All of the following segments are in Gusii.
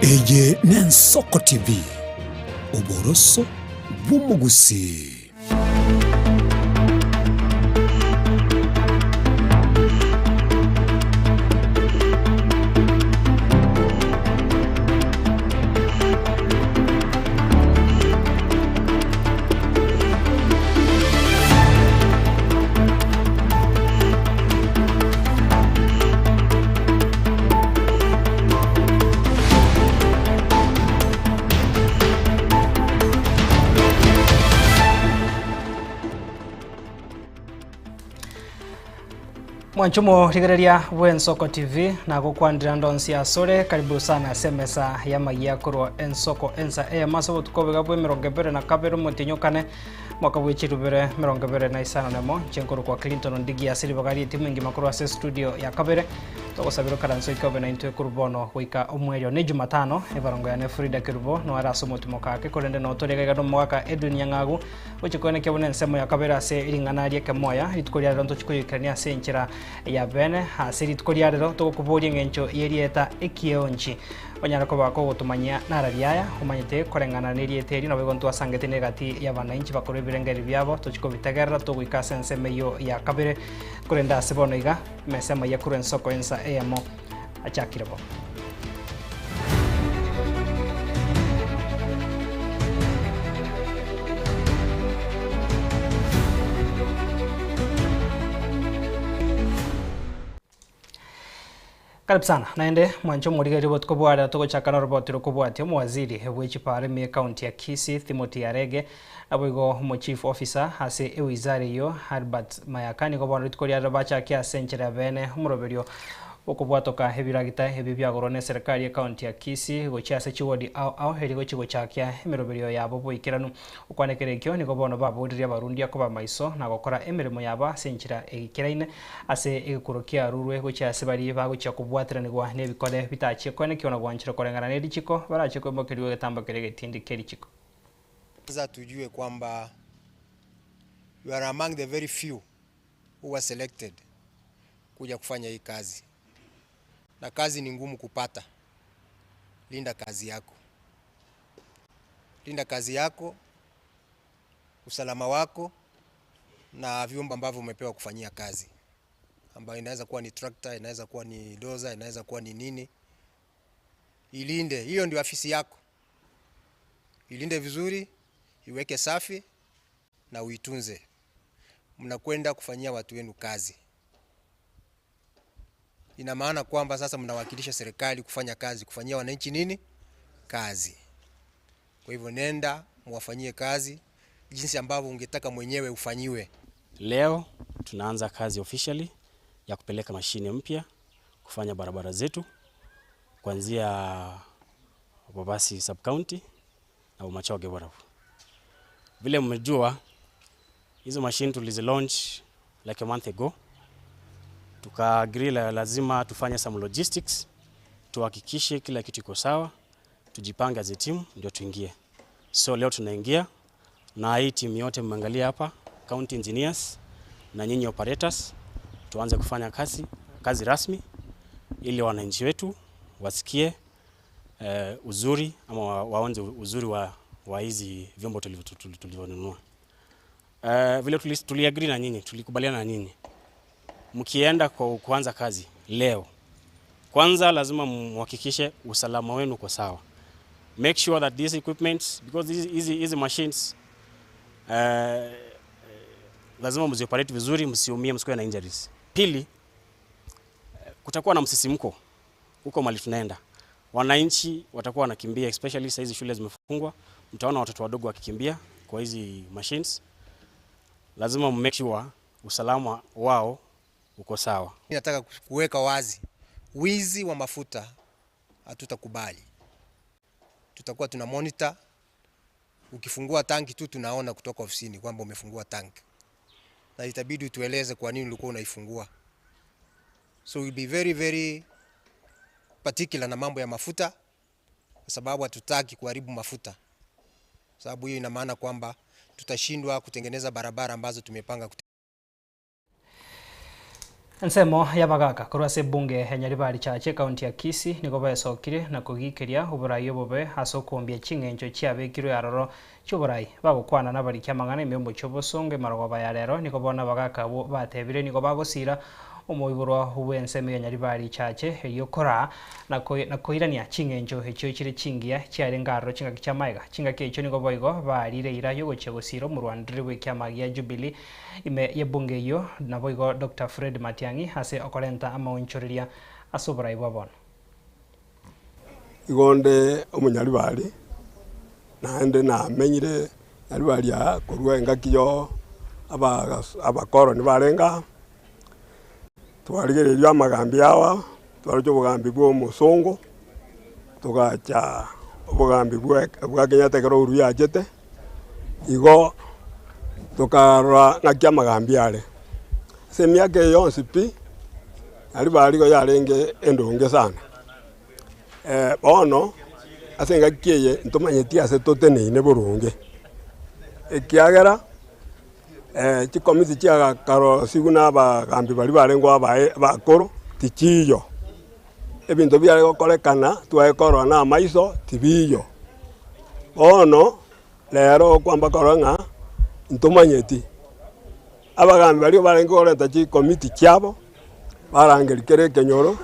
Eye n'Ensoko TV, oboroso bw'omogusii. Mwanchumo rigereria bw'Ensoko TV nagokwanera ndonsi asore karibu sana ase emesa y'amayia korwa Ensoko ensa eyemo ase obotuko oboiga bw'emerongo ebere na kabere omotienyi okane Mwaka bwe chirubere 25 inche nkorokwa Clinton Ondigi ase ribaga ri'etimu engima korwa ase estudio ya kabere. Togosabera okaranse oike obe naintwe korwa bono goika omwerio. Ne Jumatano, ebarongo yane Frida Kerubo noyo are ase omotimoka ake korende noo tore iga iga nomogaka Edwin Nyang'agu gochia koenekia buna ensemo ya kabere ase ring'ana ri'ekemoya. Rituko ria rero ntochie koyoikerania ase enchera ya bene. Ase rituko ria rero togokoboria eng'encho y'erieta ekieonchi. Onyare koba kogotomanyia narari aya, omanyete koreng'ana nerieta erio, naboigo ntwasangete negati y'abanainchi bakorwa ebirengererio biabo, tochie kobitegerera togoika ase ensemo eyio ya kabere. Korende ase bono iga, emesa emayia korwa ensoko ensa eyemo achakire bo. Karibu sana naende mwanche omorigereria obotuko bwa rero togochaka noroboti rokobwatia omowaziri bwe chipara ime ekaunti ya Kisii Timothy Arege naboigo omochief officer ase ewizara eyio Herbert Mayaka nigo bono rituko ria rero bachakia ase enchera ya bene omoroberio bwokobwatoka ebiragita ebio biagorwa neserekari ekaunti ya Kisii gochia ase chiwodi ao ao erio gochia gochakia emeroberio yabo boikeranu. Okwanekera ekio nigo bono baboririe abarundia koba maiso na gokora emeremo yabo ase enchera eikeraine Ase egekuro kiarurwe gochia ase baria bagochia kobwateranigwa nebikore bitachie koenekiwa na gwancherwa koreng'ana ne richiko, barache koimokerigwa egetambo keria egetindi kie richiko. Kwanza tujue kwamba you are among the very few who were selected kuja kufanya hii kazi, na kazi ni ngumu kupata. Linda kazi yako, linda kazi yako, usalama wako na vyombo ambavyo umepewa kufanyia kazi, ambayo inaweza kuwa ni tractor, inaweza kuwa ni doza, inaweza kuwa ni nini. Ilinde, hiyo ndio afisi yako. Ilinde vizuri, iweke safi na uitunze. Mnakwenda kufanyia watu wenu kazi. Ina maana kwamba sasa mnawakilisha serikali kufanya kazi, kufanyia wananchi nini? Kazi. Kwa hivyo nenda muwafanyie kazi jinsi ambavyo ungetaka mwenyewe ufanyiwe. Leo tunaanza kazi officially ya kupeleka mashine mpya kufanya barabara zetu kuanzia Bobasi sub county na Bomachoge Borabu. Vile mmejua hizo mashine tulizi launch like a month ago, tuka agree la lazima tufanye some logistics tuhakikishe kila kitu iko sawa, tujipange as a team ndio tuingie. So leo tunaingia na hii timu yote mmeangalia hapa, county engineers na nyinyi operators, tuanze kufanya kazi, kazi rasmi ili wananchi wetu wasikie eh, uzuri ama waonje uzuri wa, wa hizi vyombo tulivyonunua. Eh, vile tuliagree na nyinyi, tulikubaliana na nyinyi, mkienda kwa kuanza kazi leo, kwanza lazima muhakikishe usalama wenu uko sawa. Make sure that these equipments because these hizi hizi machines uh, lazima mzioperate vizuri, msiumie, msikuwe na injuries. Pili, kutakuwa na msisimko huko mali tunaenda, wananchi watakuwa wanakimbia, especially saa hizi shule zimefungwa, mtaona watoto wadogo wakikimbia kwa hizi machines. Lazima make sure usalama wao uko sawa. Nataka kuweka wazi, wizi wa mafuta hatutakubali. Tutakuwa tuna monitor. Ukifungua tanki tu tunaona kutoka ofisini kwamba umefungua tanki, na itabidi utueleze kwa nini ulikuwa unaifungua. So we'll be very very particular na mambo ya mafuta, kwa sababu hatutaki kuharibu mafuta, sababu hiyo ina maana kwamba tutashindwa kutengeneza barabara ambazo tumepanga. Ensemo y'abagaaka korwa ase ebunge ya Nyaribari Church ekaunti ya Kisii nigo baesokire na kogikeria oborai obobe ase okombia ching'encho chiabekirwe aroro chi'oborai. Bagokwana nabariki amang'ana ime omochie obosongo emarogoba ya rero nigo bono abagaaka abwo batebire nigo bagosira omoiborwa bw'ensemo ya Nyaribari Church erio koraa na koirania ching'encho echio chire chingiya chiarenge aroro chingaki chi'amaega. Chingaki echio nigo boigo barire eira y'ogochia gosira omorwandereri bw'ekiama gia Jubilee Ime y'ebunge eyio naboigo Doctor Fred Matiang'i ase okorenta amaonchoreria ase oborai bwa bono. Igo onde omonyaribari, naende namenyire nyaribari aa korwa engaki yo abakoroni barenge aa, twarigereria amagambi aya, twaroche obogambi bwa omosongo, togacha obogambi bwa bwa Kenyatta ekero Uhuru yachete. Igo tokarora ng'aki amagambi are. Ase emiaka eye yonsi pi, aria bare igo yarenge endonge sana. Bono, ase engaki eye ntomanyeti ase toteneine boronge, ekiagera chikomiti chiagakarosiwu na abagambi baria barenge abae abakoro tichiiyo. Ebinto biare gokorekana tware korora na amaiso tibiiyo. Bono rero okwamba korora ng'a ntomanyeti, abagambi baria barenge koreta chikomiti chiabo, barangeria kera ekenyoro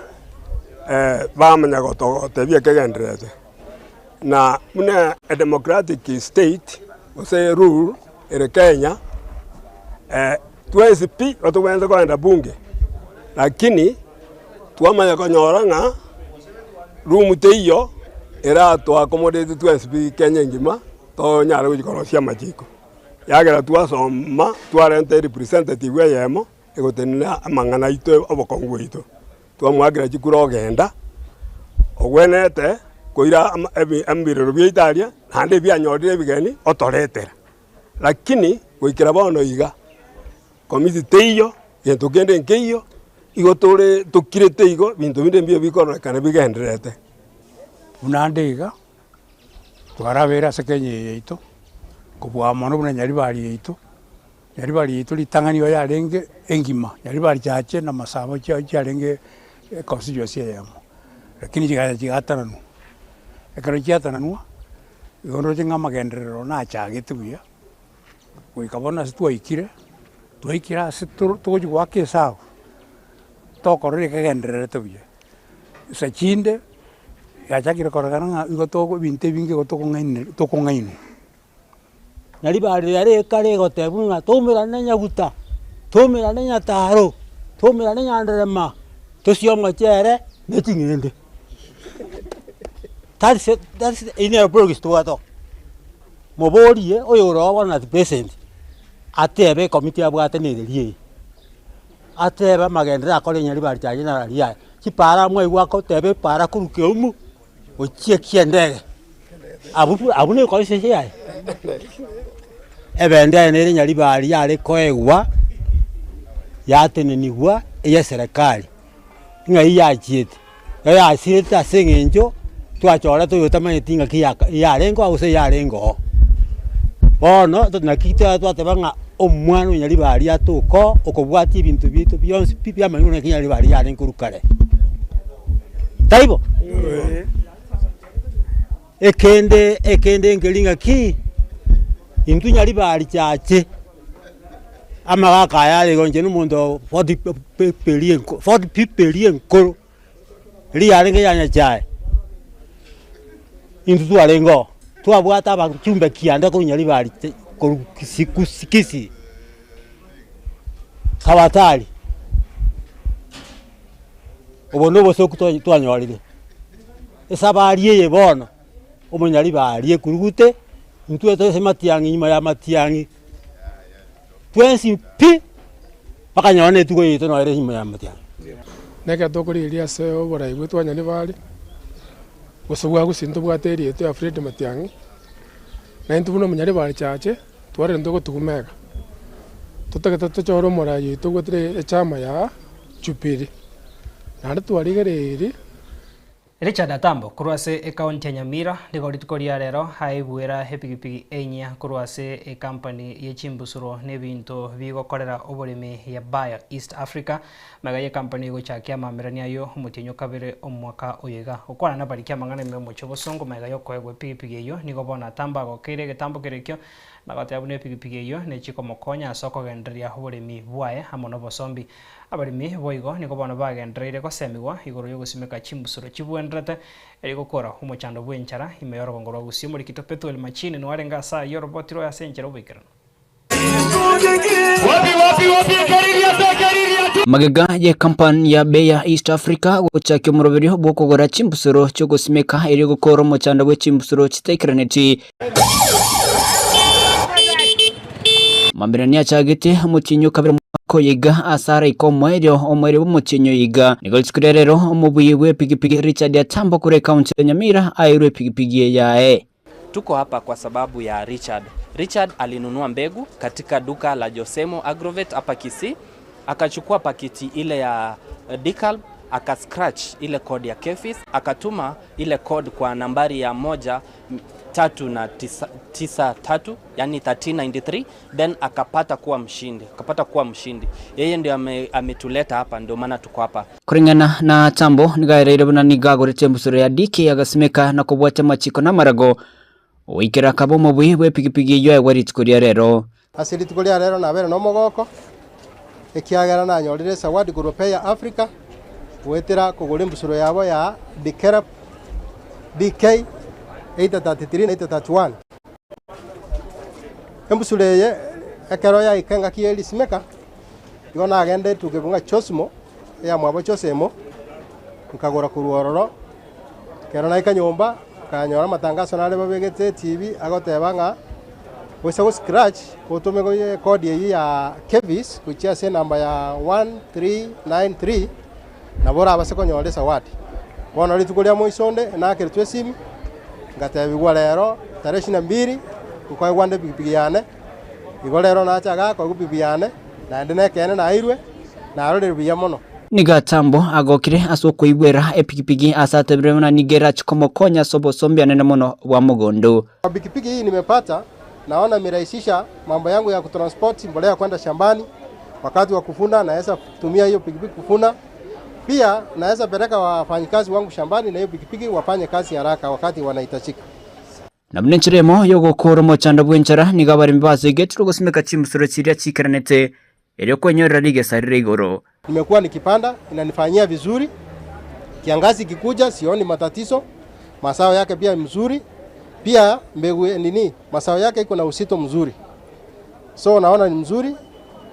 bamanya gototebia ekegendererete. Na buna edemocratic state gose rule ere Kenya, twensi pi tobwenerete kogenda bunge, lakini twamanya konyora ng'a room teiyo erato accommodate twensi pi Kenya engima tonyare gochia korosia amachiko. Ekiagera twasoma twarenta erepresentative eyemo egotenena amang'ana aito obokong'u bwaito. Twamoakera chikura ogenda, ogwenerete koira ebirero biaito aria, naende ebianyorire ebigeni otoretera. Lakini goikera bono iga, komiti teiyo, gento kende nkeiyo, igo tore tokirete igo, ebinto binde mbiya bikororekana bigendererete. Buna nde iga, twarabeire ase Kenya eye yaito, kobua mono buna Nyaribari yaito. Nyaribari yaito ritang'ani igo yarenge engima, Nyaribari chiache na masabo chia chiarenge econstituency eyemo, lakini chigacha chigatananwa. Ekero chiatananwa, igo nroche ng'a amagenderero nachagete buya, goika bono ase twaikire, twaikire ase toro togochi goaka esabu, tokorora ekegendererete buya. Nsa chinde, yachakire kororekana ng'a igo togo ebinto ebinge igo tokong'aineri tokong'ainwa. Na ribari riria rikare rigotebwa ng'a toumerane nyaguta, toumerane nyataro, toumerane nyanderema, tosie omochere ne ching'ende. That's it, that's it, eyio nero politics tobwate oo. Moborie oyore oo bono at present, atebe ekomiti abwate nereri eye, atebe amagenderero akore nyaribari chiaye nararia aya, chipara mwaigwa agoteba epara korwa Keumu. Gochia ki'endege, abwo abwo nekorisia yaye. Ebendera nere nyaribari yare koegwa, yatenenigwa eyeserekari, ng'ai yachiete, eyasirete ase eng'encho twachorete oyotamanyeti ng'aki yaka yarenge oo gose yarenge oo. Bono naki twateba ng'a omwana o nyaribari atoke oo, okobwatia ebinto biaito bionsi pi biamanyirwe naki nyaribari yarenge korwa kare. Taibo? Ekende ekende nkeri ng'aki, intwe nyaribari chiache, amagaka aya are igo inche na omonto 40 pe 40 people eria enkoro, eria yarenge ya Nyachae, intwe twarenge oo, twabwate abachumbe kianda korwa nyaribari korwa Kisii Kisii, Kabatari. Obo nobosoku twanyorire. Esabari eye bono, omonyaribari ekurugute, intwe tore matiang'i nyuma ya matiang'i, twensi pi, mpaka nonye na etugo yaito nere nyuma ya matiang'i. Nekero tokorigereria ase oborai bwaito bwa Nyaribari, gose bwa Gusii ntobwate area yaito ya Fred Matiang'i, na intwe buna omonyaribari chache, twarire ntogotuguma iga. Totagete tochore omorai oito obwatire echama ya Jubilee, naende twarigereirie. Richard Atambo korwa ase ekaunti ya Nyamira nigo rituko ria rero aigwera epigipigi enyia korwa ase ekampani ye chimbusuro na ebinto bigokorera oboremi ya Bayer East Africa magega ye company gochakia amamerania ayio omotienyi okabere omwaka oyo iga. Gokwana nabariki amang'ana ime omochie obosongo magega yokoegwa epigipigi eyio nigo bono Atambo agokeire egetambo kerekio na goteba buna epigipigi eyio nechikomokonya ase okogendereria oboremi bwaye amo nobosombi. Abaremi boigo nigo bono bagendereire gosemigwa igoro y'ogosimeka chimbusuro chibwenderete, erio gokora omochando bw'enchara ime y'orogongo rwa Gusii. Omorikito Pethuel Machini noarenge ase ayio oroboti rwaye ase enchera oboikeranu. Magega y'ekampani ya Bayer East Africa gochakia omoroberio bw'okogora chimbusuro chi'ogosimeka erio gokora omochando bwe chimbusuro chitaikeraneti. Mambirania achagete omotienyi o kabere omwaka oyo iga ase araika omoerio omoerio bw'omotienyi oyo iga. Nigo rituko ria rero omobuyi bw'epigipigi Richard Atambo korwa ekaunti ya Nyamira aeirwe epigipigi eye yaye. Tuko hapa kwa sababu ya Richard. Richard alinunua mbegu katika duka la Josemo Agrovet hapa Kisii, akachukua pakiti ile ya Decalb, aka scratch ile code ya Kefis, akatuma ile code kwa nambari ya moja tatu na tisa, tisa tatu, yani 1393, then akapata kuwa mshindi, akapata kuwa mshindi. Yeye ndio ametuleta hapa, ndio maana tuko hapa. Koreng'ana na Tambo nigo aereire buna nigo agorete embusuro ya DK agasimeka na kobwatia amachiko na amarago goikera akaba omobui bw'epigipigi eyio aegwa rituko ria rero. Ase rituko ria rero nabere nomogoko, ekiagera nanyorire esawadi korwa Peya Africa, goetera kogora embusuro yabo ya Dikerap DK 833 na 831. Embusuro eye ekero yaika engaki ye risimeka, igo nagenda etuka ekong'a Chosmo, eyamwabo Chosemo, nkagora korwa ororo. Ekero naika nyomba, nkanyora amatangaso nare babegete etibi agoteba ng'a goisa go scratch otome ekodi eyio ya Kevis gochia ase enamba ya 1393 nabo orabase konyora esawadi. Bono rituko ria moiso onde nakeretwe esimi, ngatebigwa rero tarehe ishirini na mbili nkoegwa nde epikipiki yane, igo rero nacha igaa koegwa epikipiki yane, naende nekeene naeirwe, narorire buya mono. Nigo Atambo agokire ase okoigwera epikipiki ase atebire buna nigo erache komokonya ase obosombi anene mono bwa mogondo. Kwa pikipiki hii nimepata, naona imerahisisha mambo yangu ya kutransport mbolea kwenda shambani. Wakati wa kuvuna naweza tumia hiyo pikipiki kuvuna. Pia naweza peleka wafanyikazi wangu shambani na hiyo pikipiki wafanye kazi haraka wakati wanahitajika. Na buna enchera emo y'ogokoora omochando bw'enchara, nigo abaremi basoigetirwe gosimeka chimbusuro chiria chikeranete, erio kwenyorera rigesa rire igoro. Nimekuwa nikipanda, inanifanyia vizuri. Kiangazi kikuja sioni matatizo, mazao yake pia mzuri. Pia mbegu nini, mazao yake iko na uzito mzuri. So naona ni mzuri,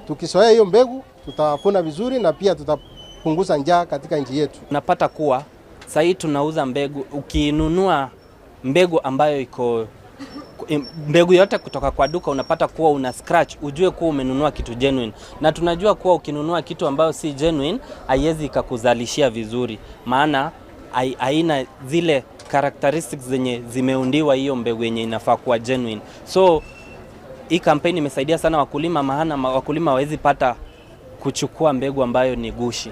tukizoea hiyo mbegu tutavuna vizuri na pia tutapunguza njaa katika nchi yetu. Unapata kuwa sahii tunauza mbegu, ukinunua mbegu ambayo iko mbegu yote kutoka kwa duka unapata kuwa una scratch, ujue kuwa umenunua kitu genuine. Na tunajua kuwa ukinunua kitu ambayo si genuine haiwezi ikakuzalishia vizuri, maana haina zile characteristics zenye zimeundiwa hiyo mbegu yenye inafaa kuwa genuine. So hii kampeni imesaidia sana wakulima, maana wakulima hawawezi pata kuchukua mbegu ambayo ni gushi.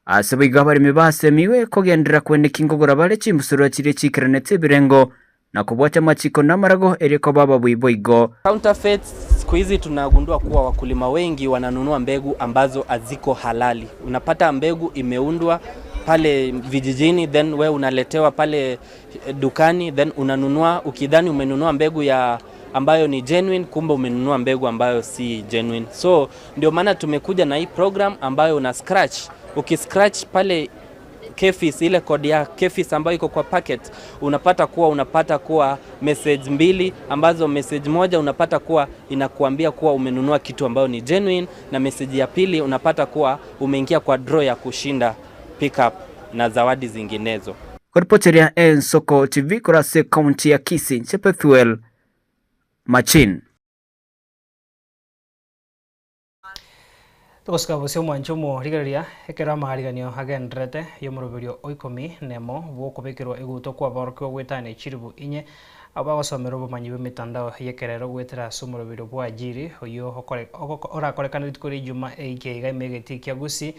Ase boigo abaremi basemiwe kogenderera kweneka ingogora bare chimbusuro chiria chikeranete ebirengo na kobwatia amachiko na amarago erio koba ababui boigo. Counterfeits siku hizi tunagundua kuwa wakulima wengi wananunua mbegu ambazo haziko halali. Unapata mbegu imeundwa pale vijijini, then we unaletewa pale dukani, then unanunua ukidhani umenunua mbegu ya ambayo ni genuine, kumbe umenunua mbegu ambayo si genuine. So ndio maana tumekuja na hii program ambayo una scratch. Ukiscratch pale Kefis, ile kodi ya Kefis ambayo iko kwa packet, unapata kuwa message mbili, ambazo message moja unapata kuwa inakuambia kuwa umenunua kitu ambayo ni genuine, na message ya pili unapata kuwa umeingia kwa draw ya kushinda pickup na zawadi zinginezo. Koripoteria Ensoko TV korase county ya Kisii, Chepethuel Machin. Togosika bosio omwancho omorigereria ekero amahariganio agenderete y'omoroberio o ikomi nemo bwokobekerwa eguto kwaborokigwa gwetana echiribu inye abo bagosomera obomanyi bwa emitandao y'ekerero gwetera ase omoroberio bwa ajiri oyo orakorekana rituko ria ijuma eike iga ime egeti kia Gusii.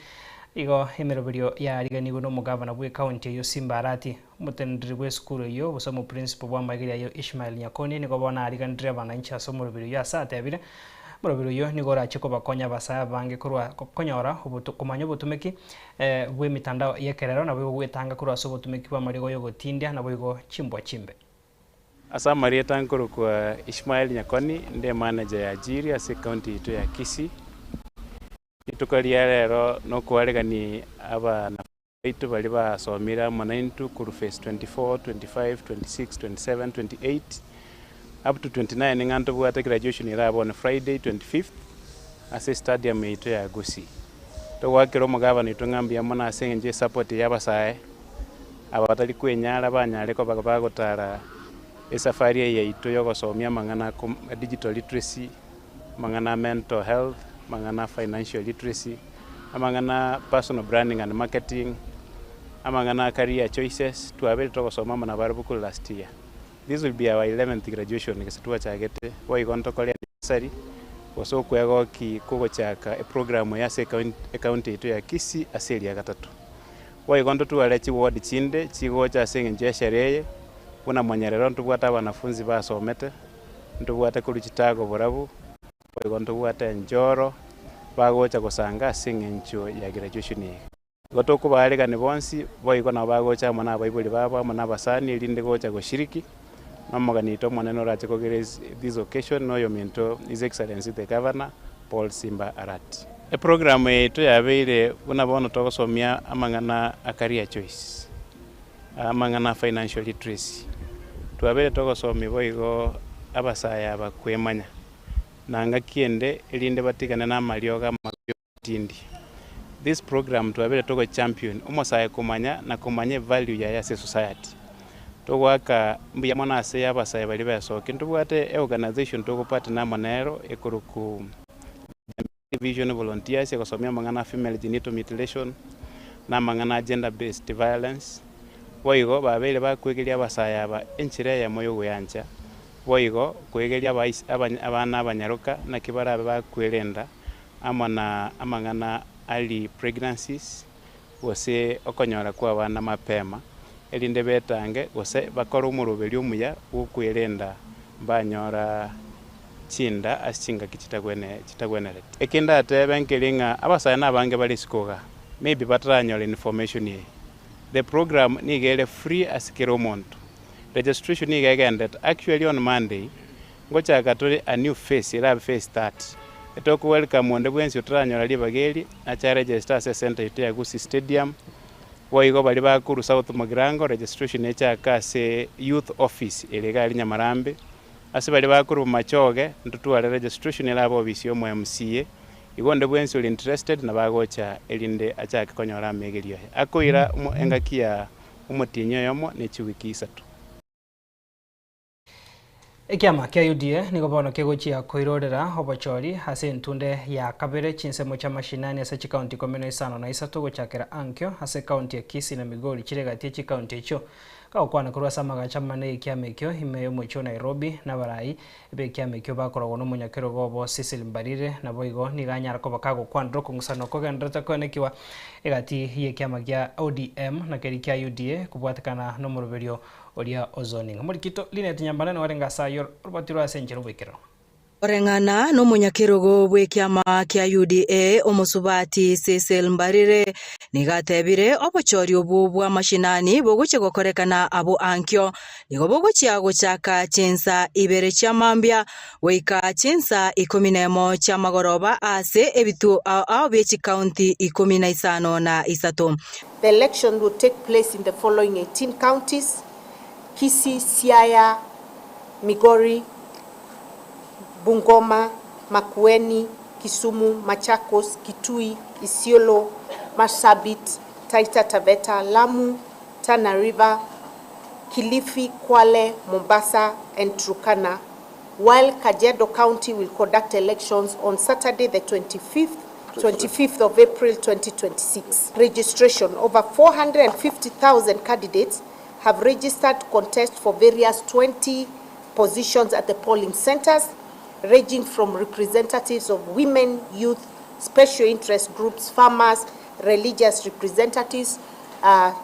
Igo emeroberio yariganigwe nomogavana bw'ecounty eyio Simba Arati. Omoteneneri bw'esukuru eyio gose omoprincipo bw'amaiga ayio Ishmael Nyakoni nigo bono ariganirie abananchi ase omoroberi oyio ase atebire, Omoroberi oyio nigo orache kobakonya abasae abange korwa konyora komanya obotumeki bw'emitandao y'ekerero naboigo gwetanga korwa ase obotumeki bw'amarigo y'ogotindia naboigo chimbwa chimbe. Ase amarieta nkorokwa Ishmael Nyakoni, nde emanager ya Ajiri ase ecounty yaito ya Kisii. Rituko ria rero nokwaregani abana baito baria basomire amo naintwe korwa phase 24, 25, 26, 27, 28 up to 29 ng'a ntobwate graduation ere on Friday 25th ase stadium yaito ya Gusii. Togoakera omogabana oito ng'a mbuya mono ase eng'encho ye support ya abasae aba batari kwenyara banyare koba bagotara esafari eye yaito yogosomia amang'ana a digital literacy, amang'ana a mental health, amang'ana a financial literacy, amang'ana a personal branding and marketing, amang'ana a career choices, twabeire togosoma amo nabarabwo korwa last year. This will be our eleventh graduation gese twachagete, boigo ntokore anniversary, gose okwegoki kogochaka eprogram eye ase ecounty yaito ya Kisii ase eria gatato. Boigo ntotware chiward chinde chigocha ase eng'encho ya esherehe eye, buna monyerero ntobwate abanafunzi basomete, Ntobwate korwa chitaago borabu, boigo ntobwate enchoro bagocha gosanga ase eng'encho ya graduation eye. Igo tokobaaregani bonsi, boigo nabo bagocha amo nabaibori babo amo nabasani erinde gocha goshiriki nomogeni oito omonene orache ko grace this occasion noyominto His Excellency the Governor Paul Simba Arati. Eprogram yaito yabeire buna bono togosomia amang'ana a career choice. Amang'ana a financial literacy. Twabeire togosomia boigo abasae aba kwemanya, na ngaki ende erinde batigane namariogo amabe y'obotindi. This program twabeire togo champion omosae komanya na komanya evalue yaye ase esociety. Togoaka mbuya mono ase abasae baria besokia. Ntobwate eorganization togopartner amo nero ekorokwa Vision Volunteers egosomia amang'ana a female genital mutilation na amang'ana a gender based violence. Boigo babeire bakwegeria abasae aba enchera eyemo y'ogoyancha, boigo kwegeria abana abanyaroka naki barabe bakwerenda amo na amang'ana early pregnancies gose okonyora kwa abana mapema erinde betange gose bakore omoroberio omuya bw'okwerenda mbanyora chinda ase chingaki chitagwenereti. Eke ndatebe nkeri ng'a abasae nabange bare isiko igaa, maybe bataranyora information eye. The program nigo ere free ase kera omonto. Registration nigo egendete, actually on Monday, ngochaka tore a new phase erabe phase 30. Etoko welcome onde bwensi otaranyora ribaga eri, ache aregister ase ecentre yaito ya Gusii Stadium, Boigo baria bakorwa South Mugirango, registration echake ase youth office ere iga aria Nyamarambe. Ase baria bakorwa Bomachoge, ntotware registration ere abe ofisi ya omo MCA. Igo onde bwensi ore interested nabo agocha erinde achake konyora amegerio aye. Akoira engaki ya omotienyi oyomo ne chiwiki isato. Ekiama kia UDA nigo bono kegochia koirorera obochori ase entunde ya kabere chinsemo chia mashinani ase chikaunti ikomi na isano na isato gochakera ankio ase ekaunti ya Kisii na Migori chire gati ye chikaunti echio. Gagokwana korwa ase amagacho amanene y'ekiama ekio ime y'omochie o Nairobi nabarai b'ekiama ekio bakoragwa nomonyakerogo obo Cecil Mbarire naboigo nigo anyara koba kagokwanera okong'usana okogenderete koenekiwa egati y'ekiama gia ODM na keria kia UDA kobwatekana nomoroberio oria o zoning. Omorikito Linet Nyambane nigo arenge ase ayio oroboti rwa ase enchera oboikeranu. Koreng'ana nomonyakerogo bw'ekiama kia UDA omosubati Cecil Mbarire nigo atebire obochori obwo bw'amashinani bogochia gokorekana abwo ankio nigo bogochia gochaka chinsa ibere chia mambia goika chinsa ikomi nemo chi'amagoroba ase ebituo ao ao bie chikaunti ikomi na isano na isato. The election will take place in the following 18 counties, Kisii, Siaya, Migori, Bungoma, Makueni, Kisumu, Machakos, Kitui, Isiolo, Marsabit, Taita Taveta, Lamu, Tana River, Kilifi, Kwale, Mombasa and Turkana, while Kajiado County will conduct elections on Saturday the 25th 25th of April 2026. Registration Over 450,000 candidates have registered to contest for various 20 positions at the polling centers, ranging from representatives of women, youth, special interest groups, farmers, religious representatives, uh,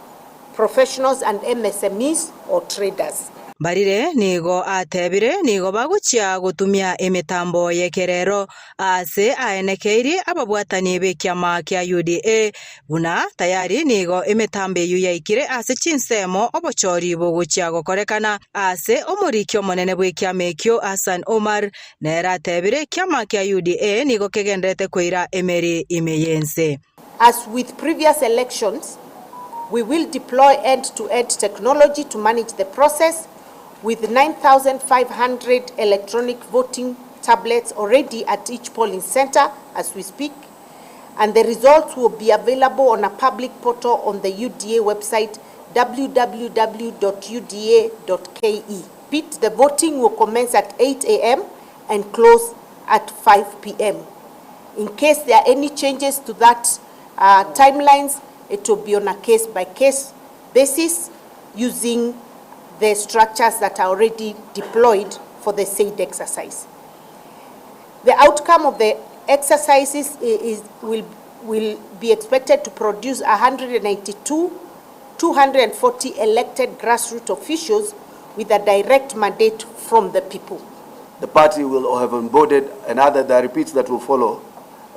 professionals and MSMEs or traders. Mbarire nigo atebire nigo bagochia gotumia emetambo y'ekerero aase aenekeirie ababwatani b'ekiama kia UDA buna tayari nigo emetambo eyio yaikire ase chinsemo obochori bogochia gokorekana ase omoriki omonene bw'ekiama ekio Hassan Omar nere atebire ekiama kia UDA nigo kegenderete koira emeri ime y'ense. As with previous elections, we will deploy end-to-end technology to manage the process with 9,500 electronic voting tablets already at each polling center as we speak, and the results will be available on a public portal on the UDA website www.uda.ke. Repeat, the voting will commence at 8 a.m. and close at 5 p.m. In case there are any changes to that uh, timelines, it will be on a case-by-case basis using the structures that are already deployed for the said exercise. The outcome of the exercises is, will, will be expected to produce 192, 240 elected grassroots officials with a direct mandate from the people. The party will have onboarded, and other the repeats that will follow,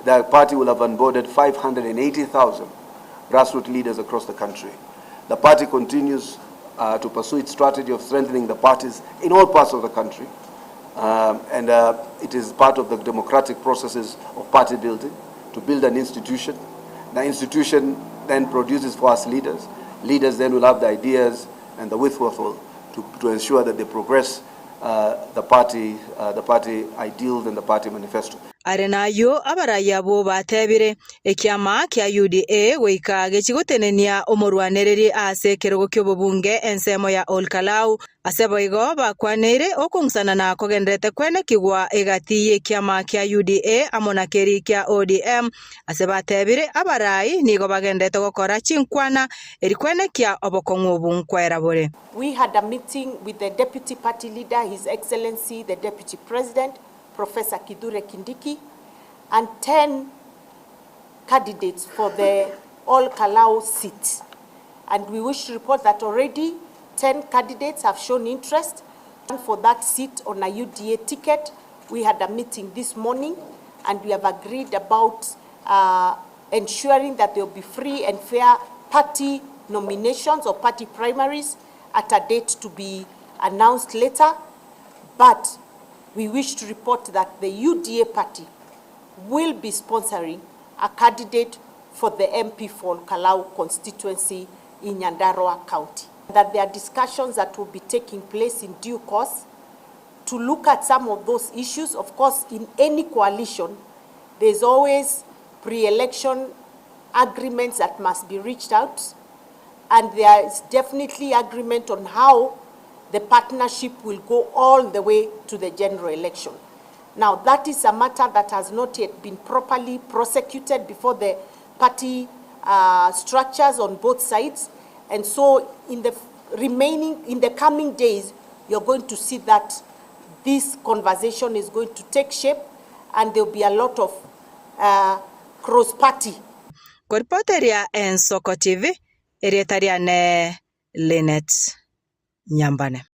the party will have onboarded 580,000 grassroots leaders across the country. The party continues uh, to pursue its strategy of strengthening the parties in all parts of the country. Um, and uh, it is part of the democratic processes of party building to build an institution. The institution then produces for us leaders. Leaders then will have the ideas and the wherewithal to, to ensure that they progress uh, the party, uh, the party ideals and the party manifesto. Are nayio abarai abwo batebire, Ekiama kia UDA goika gechigotenenia omorwanereri ase ekerogo ki'obobunge ensemo ya Ol Kalou. Ase boigo bakwaneire okong'usanana kogendererete kwenekigwa egati y'ekiama kia UDA amo na keri kia ODM. Ase batebire abarai nigo bagendererete gokora chinkwana eri kwenekia obokong'u obu nkwera bore. We had a meeting with the deputy party leader, His Excellency the Deputy President, Professor Kithure Kindiki, and 10 candidates for the Ol Kalou seat. And we wish to report that already 10 candidates have shown interest for that seat on a UDA ticket. We had a meeting this morning and we have agreed about uh, ensuring that there will be free and fair party nominations or party primaries at a date to be announced later. But we wish to report that the UDA party will be sponsoring a candidate for the MP for Kalau constituency in Nyandarua County. That there are discussions that will be taking place in due course to look at some of those issues. Of course, in any coalition, there's always pre-election agreements that must be reached out, and there is definitely agreement on how the partnership will go all the way to the general election. Now, that is a matter that has not yet been properly prosecuted before the party uh, structures on both sides. And so in the remaining, in the coming days, you're going to see that this conversation is going to take shape and there'll be a lot of uh, cross-party. Koripoteria Ensoko TV, erieta riane Linet Nyambane.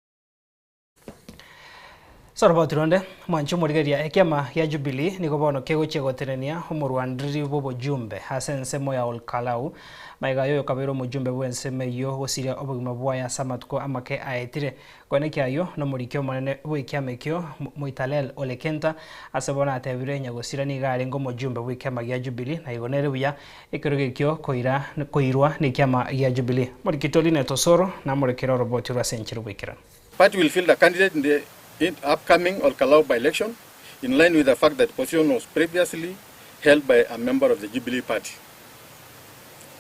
Soroboti ronde mwanche omorigereria ekiama gia Jubilee nigo bono kegochia gotenenia omorwandereri bw'obojumbe ase ensemo ya Olkalau maiga aye oyokabeire omojumbe bw'ensemo eyio gosiria obogima bwaye ase amatuko amake aetire koenekia ayio nomoriki omonene bw'ekiama ekio Moitalel Ole Kenta ase bono atebire nyagosira nigo arenge omojumbe bw'ekiama gia Jubilee na igo nere buya ekerogo ekio koira koirwa nekiama gia Jubilee Omoriki Linet Osoro namorekere oroboti orwo ase enchera oboikeranu. Party will field a candidate in the in upcoming Olkalau by-election in line with the fact that the position was previously held by a member of the Jubilee Party.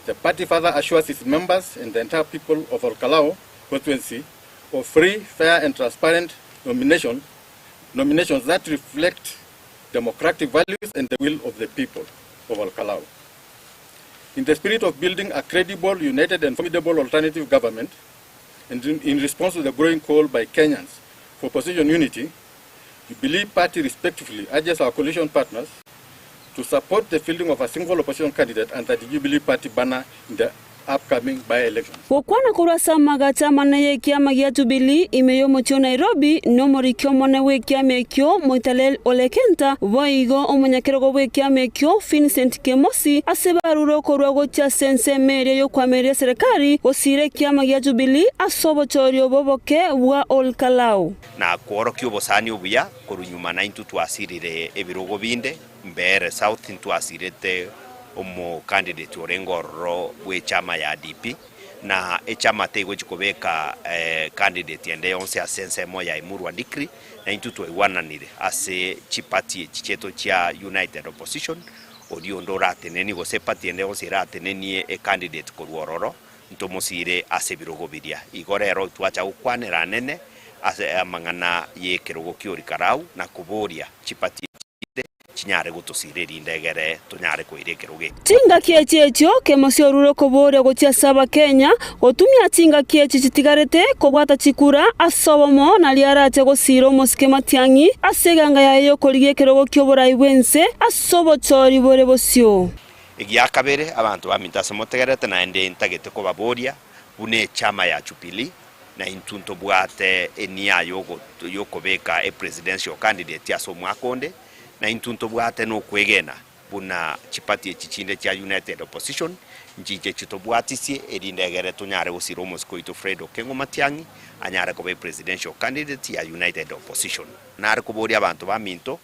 The party further assures its members and the entire people of Olkalau constituency of free, fair and transparent nomination, nominations that reflect democratic values and the will of the people of Olkalau. In the spirit of building a credible, united and formidable alternative government, and in, in response to the growing call by Kenyans for opposition unity, the Jubilee Party respectfully urges our coalition partners to support the fielding of a single opposition candidate under the Jubilee Party banner in the upcoming by-elections. Gokwana korwa ase amagacho amanene y'ekiama gia Jubilee ime y'omochie o Nairobi, nomoriki omonene bw'ekiama ekio Moitalel Ole Kenta, boigo omonyakerogo bw'ekiama ekio Vincent Kemosi, ase barure okorua gochia ase ensemo eria y'okoamereria eserekari gosiira ekiama gia Jubilee ase obochori obo oboke bwa Ol Kalou. Na kworokia obosani obuya korwa nyuma naintwe twasirire ebirogo binde, Mbeere South ntwasirete omocandidate orenge ororo bw'echama ya DP, na echama tegochi kobeka candidate ende yonsi ase ensemo ya Emurua Dikirr, na intwe twaigwananire ase chiparty echi chiaito chia United Opposition, oria onde oratenenie gose eparty ende yonsi eratenenie ecandidate korwa ororo, ntomosire ase ebirogo biria. Igo rero twacha gokwanera anene ase amang'ana y'ekerogo ki'Orikarau na koboria chiparty echi chinde chinyare gotosira erinde egere tonyare koira ekerogo eke. Chingaki echi echio kemosi orure okoboria gochia ase Abakenya, gotumia chingaki echi chitigarete kobwata chikura ase obomo nario arache gosiira omosike Matiang'i ase eganga yaye y'okorigia ekerogo ki'oborai bw'ense ase obochori bore bosio. Egia kabere, abanto baminto ase motegererete, naende ntagete kobaboria, buna echama ya Jubilee, na intwe ntobwate enia y'okobeka epresidential candidate ase omwaka onde, na intwe ntobwate nokwegena buna chiparty echi chinde chia United Opposition nchiche chitobwatisie erinde egere tonyare gosira omosike oito Fred Okengo Matiang'i anyare koba epresidential candidate ya United Opposition. Nare koboria abanto baminto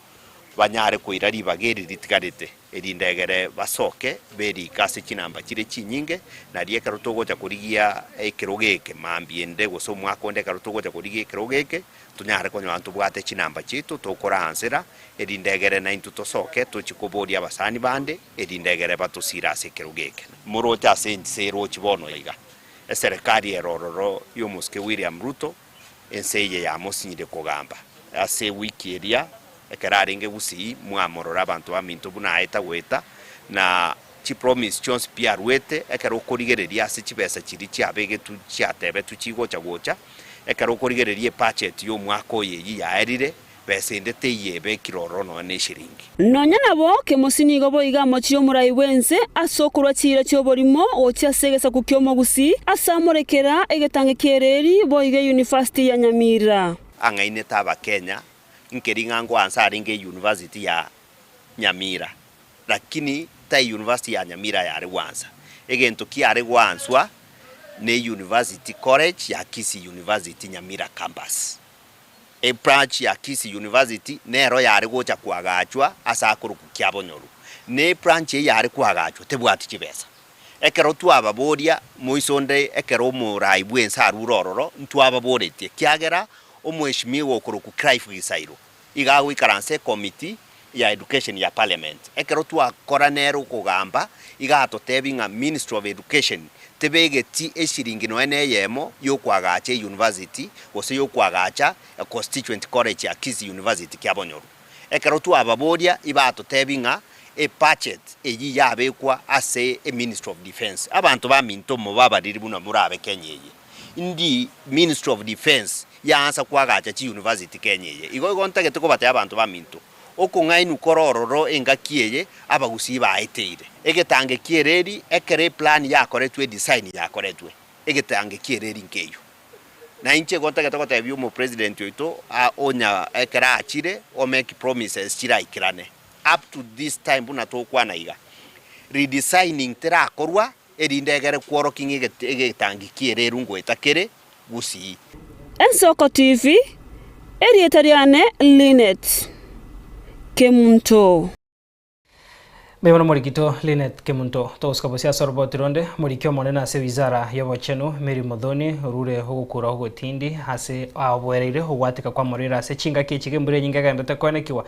banyare koira ribaga eri ritigarete, erinde egere basoke berike ase chinamba chire chinyinge, nario ekero togocha korigia ekerogo eke mambia ende gose omwaka onde ekero togocha korigia ekerogo eke, tonyare konyora ntobwate chinamba chiaito tokoraansera, erinde egere naintwe tosoke tochie koboria abasani bande, erinde egere batosire ase ekerogo eke. Moroche ase ense erochi bono iga, eserekari ere ororo y'omosike William Ruto, Ense eye yamosinyire kogamba. Ase ewiki eria, ekero arenge Gusii, mwamorora abanto baminto buna aeta goeta, na chipromise chionsi pi aruete, ekero okorigereria ase chibesa chiria chiabegetwe chiatebetwe chigocha gocha, ekero okorigereria ebudget y'omwaka oyo eyio yaerire, besa ende teiyo ebekire ororo nonya ne eshiringi. Nonya nabo, Kemosi nigo boigo amochire omorai bw'ense ase okorua chiira chi'oborimo gochia ase egesaku ki'omogusii, ase amorekera egetange ki'ereeri boigo eyunifasiti ya Nyamira. Ang'ainete Abakenya, nkeri ng'a ngoansa arenge eyunivasiti ya Nyamira, lakini ta eyunivasiti ya Nyamira yare gwansa. Egento kiare gwanswa ne University College ya Kisii University Nyamira Campus. Ebranch ya Kisii University nero yare gocha koagachwa ase akorokwa Kiabonyoru, na ebranch eye yare koagachwa tebwati chibesa. Ekero twababoria moiso onde ekero omorai bw'ense arure ororo, ntwababoretie ekiagera omweshimiwa okorokwa Clive Gisairo iga agoikaransa ecommittee ya education ya parliament. Ekero twakora nere okogamba, iga atotebia ng'a Ministry of Education tebegeti eshiringi nonya na eyemo yokoagacha euniversity gose yokoagacha econstituent college ya Kisii University Kiabonyoru. Ekero twababoria ibatotebia ng'a ebudget eyio yabekwa ase eministry of defence. Abanto baminto mobabariri buna morabe Kenya eye. Ndi Ministry of Defence yaansa koagacha chiuniversity Kenya eye. Igo igo ntagete kobatebia abanto baminto, okong'ainwa kore ororo engaki eye abagusii baeteire. Egetange ki'ereri ekero eplan yakoretwe edesign yakoretwe, egetange ki'ereri nkeyio. Na inche igo ntagete gotebia omopresident oito onya ekero achire o make promises chiraikerane. Up to this time buna tokwana iga, redesigning terakorwa Erinde egere kworokia ng'a egetangi ki'ereru ngoeta kere gusii. Ensoko TV, Erieta riane Linet Kemunto. Mbuya mono morikito Linet Kemunto. Togosuka bosio ase oroboti ronde, Omoriki omonene ase wizara y'obochenu Mary Muthoni orure ogokura ogotindi ase aoboereire ogwatika kw'amorero ase chingaki echi embura enyinge egenderete koenekiwa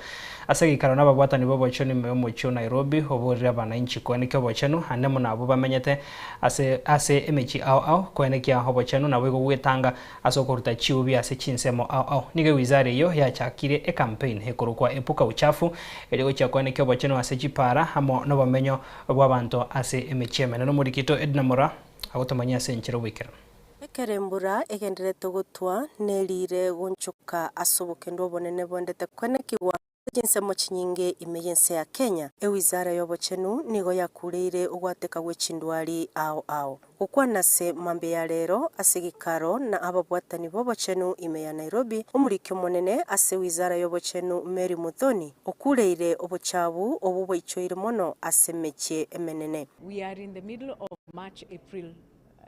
Ase egeikaro nababwatani b'obochenu ime y'omochie o Nairobi, oborire abananchi koenekia obochenu, ande mono abwo bamenyete ase ase emechie ao ao koenekia obochenu naboigo gwetanga ase okoruta chiubi ase chinsemo ao ao. Nigo ewizara eyio yachakire ecampaign ekorokwa Epuka Uchafu erio gochia koenekia obochenu ase chipaara amo nobomenyo bw'abanto ase emechie emenene. Omorikito Edna Moraa agotomanyia ase enchera oboikeranu. Ekero embura egendererete gotwa, nerire gonchoka ase obokendu obonene bwendete koenekigwa. Chinsemo chinyinge ime y'ense ya Kenya, ewizara y'obochenu nigo yakureire ogwateka gwe chindwari ao ao. Gokwana ase mambia ya rero ase egekaro na ababwatani b'obochenu ime ya Nairobi, omoriki omonene ase ewizara y'obochenu Mary Muthoni okureire obochabu obwo bwaichoire mono ase emechie emenene. We are in the middle of March, April,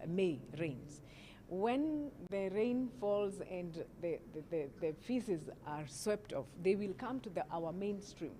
May rains. When the rain falls and the, the, the, the feces are swept off, they will come to the, our mainstream,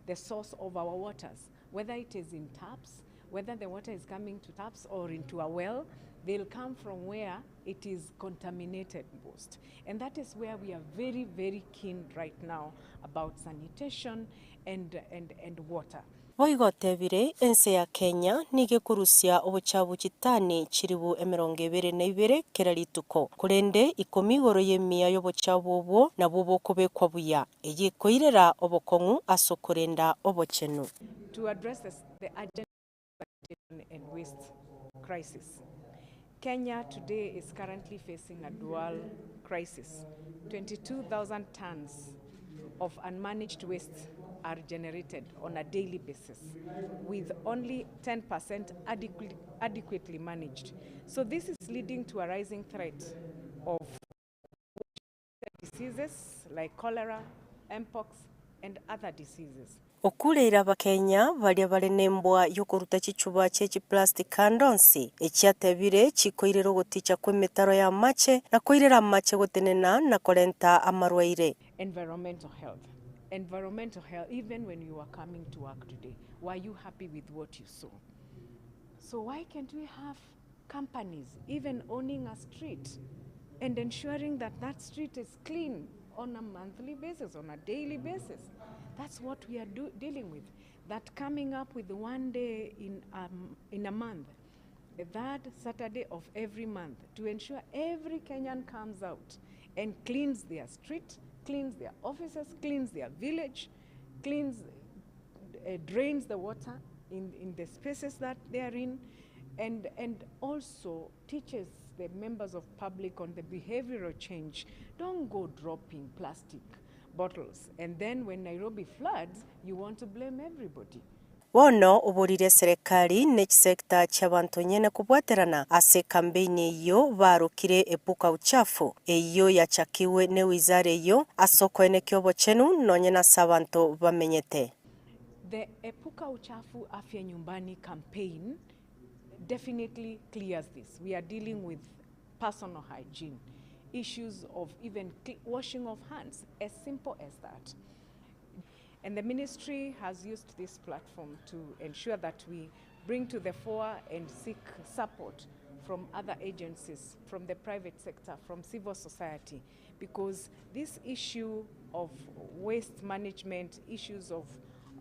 the source of our waters, whether it is in taps, whether the water is coming to taps or into a well, they'll come from where it is contaminated most. And that is where we are very, very keen right now about sanitation and, and, and water. Boigo otebire, Ense ya Kenya nigo ekorusia obochabu chitani chilifu 22 kera rituko, korende ikomi igoro y'emiya y'obochabu obwo nabwo bokobekwa buya, eyio ekoirera obokong'u ase okorenda obochenu. To address the urgent sanitation and waste crisis. Kenya today is currently facing a dual crisis. 22,000 tons of unmanaged waste are generated on a daily basis, with only 10% adequately, adequately managed. So this is leading to a rising threat of diseases like cholera, mpox, and other diseases. Okureire Abakenya baria bare nembwa y'okoruta chichuba chie chiplastic ande onsi, echiatebire chikoirera ogoticha kw'emetaro y'amache na koirera amache gotenena na korenta amarwaire. Environmental health. Environmental health, even when you were coming to work today, were you happy with what you saw? So why can't we have companies even owning a street and ensuring that that street is clean on a monthly basis, on a daily basis? That's what we are do, dealing with. That coming up with one day in, um, in a month, the third Saturday of every month, to ensure every Kenyan comes out and cleans their street, cleans their offices, cleans their village, cleans, uh, drains the water in, in the spaces that they are in, and, and also teaches the members of public on the behavioral change. Don't go dropping plastic bottles. And then when Nairobi floods, you want to blame everybody. Bono oborire eserekari ne chisecta chi'abanto nyene kobwaterana ase ekambeini eyio barokire Epuka Uchafu, eyio yachakigwe newizara eyio ase okoenekia obochenu nonye nase abanto bamenyete. The Epuka Uchafu Afya Nyumbani campaign definitely clears this. We are dealing with personal hygiene, issues of even washing of hands, as simple as that. And the ministry has used this platform to ensure that we bring to the fore and seek support from other agencies, from the private sector, from civil society, because this issue of waste management, issues of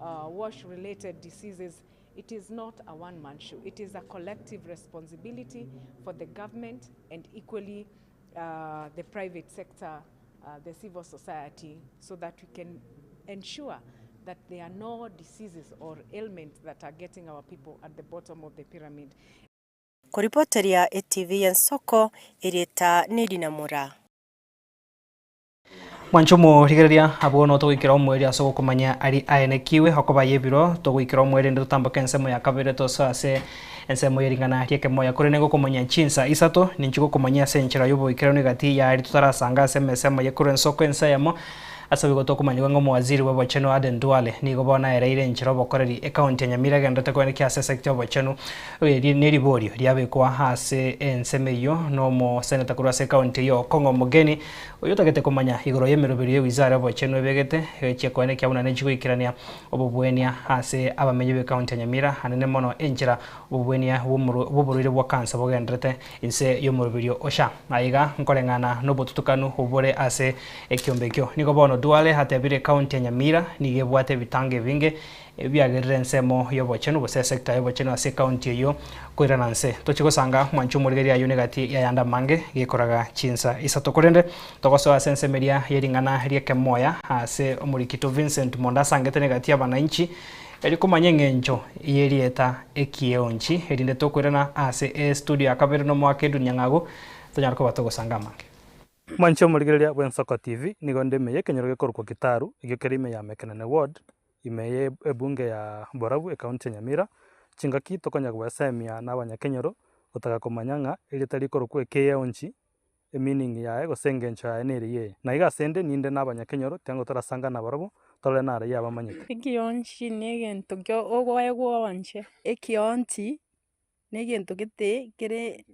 uh, wash-related diseases, it is not a one-man show. It is a collective responsibility for the government and equally uh, the private sector, uh, the civil society, so that we can ensure that there are no diseases or ailments that are getting our people at the bottom of the pyramid. Koripoteria etv y'ensoko, erieta Nedina Moraa. Mwanche omorigereria, abwo notogoikera omoerio ase ogokomanya aria aenekiwe, okoba y'ebiro togoikera omoerio rende totamboke ensemo ya kabere tosoe ase ensemo ye ring'ana ri'ekemoya. Korende ngokomanya chinsa isato, ninchi gokomanyia ase enchera y'oboikeranu egati y'aria totarasanga ase emesemo ye korwa ensoko ense eyemo, Ase boigo tokomanyigwa ng'a omowaziri bw'obochenu Aden Duale nigo bono aereire enchera obokoreri ekaunti ya Nyamira egenderete koenekia ase esecta y'obochenu. Eri neriborio riabekwa ase ensemo eyio nomoseneta korwa ase ekaunti eyio Okong'o Omogeni oyio otagete komanya igoro y'emeroberio y'ewizara y'obochenu ebegete egechia koenekia buna nechigoikerania obobuenia ase abamenyi b'ekaunti ya Nyamira anene mono enchera obobuenia bw'oborwaire bwa kansa bogenderete Inse y'omoroberio o SHA. Aiga nkoreng'ana nobotutukanu obore ase ekiombe ekio. Nigo bono Duale atebire ekaunti ya Nyamira nigo ebwate ebitango ebinge ebiagerire ensemo y'obochenu gose esector y'obochenu ase ekaunti eyio koirana nse. Tochi gosanga mwanche omorigereria ayio negati y'ayande amange gekoraga chinsa isato korende togosoa ase ensemo eria y'ering'ana ri'ekemoya ase omorikito Vincent Monda asangete negati y'abanainchi Erio komanya eng'encho y'erieta ekieonchi, erinde tokoirana ase estudio ya kabere nomoaka edunia ng'ago, tonyare koba togosanga amange. Mwanche omorigereria bw'Ensoko TV, nigo nde ime y'ekenyoro gekorokwa Gitaru, ekio kere ime ya Mekenene Ward, ime ye ebunge ya Borabu, ecounty ya Nyamira. Chingaki tokonya goesemia na abanyakenyoro, gotaka komanya ng'a erieta rikorokwa ekeonchi, emeaning yaye gose engencho yaye neriya eye. Na iga ase ende ninde na abanyakenyoro, tiango torasanga nabarabwo, torore naraia abamanyete. Ekionchi na egento kio ogoegwa oonche. Ekionchi na egento gete kere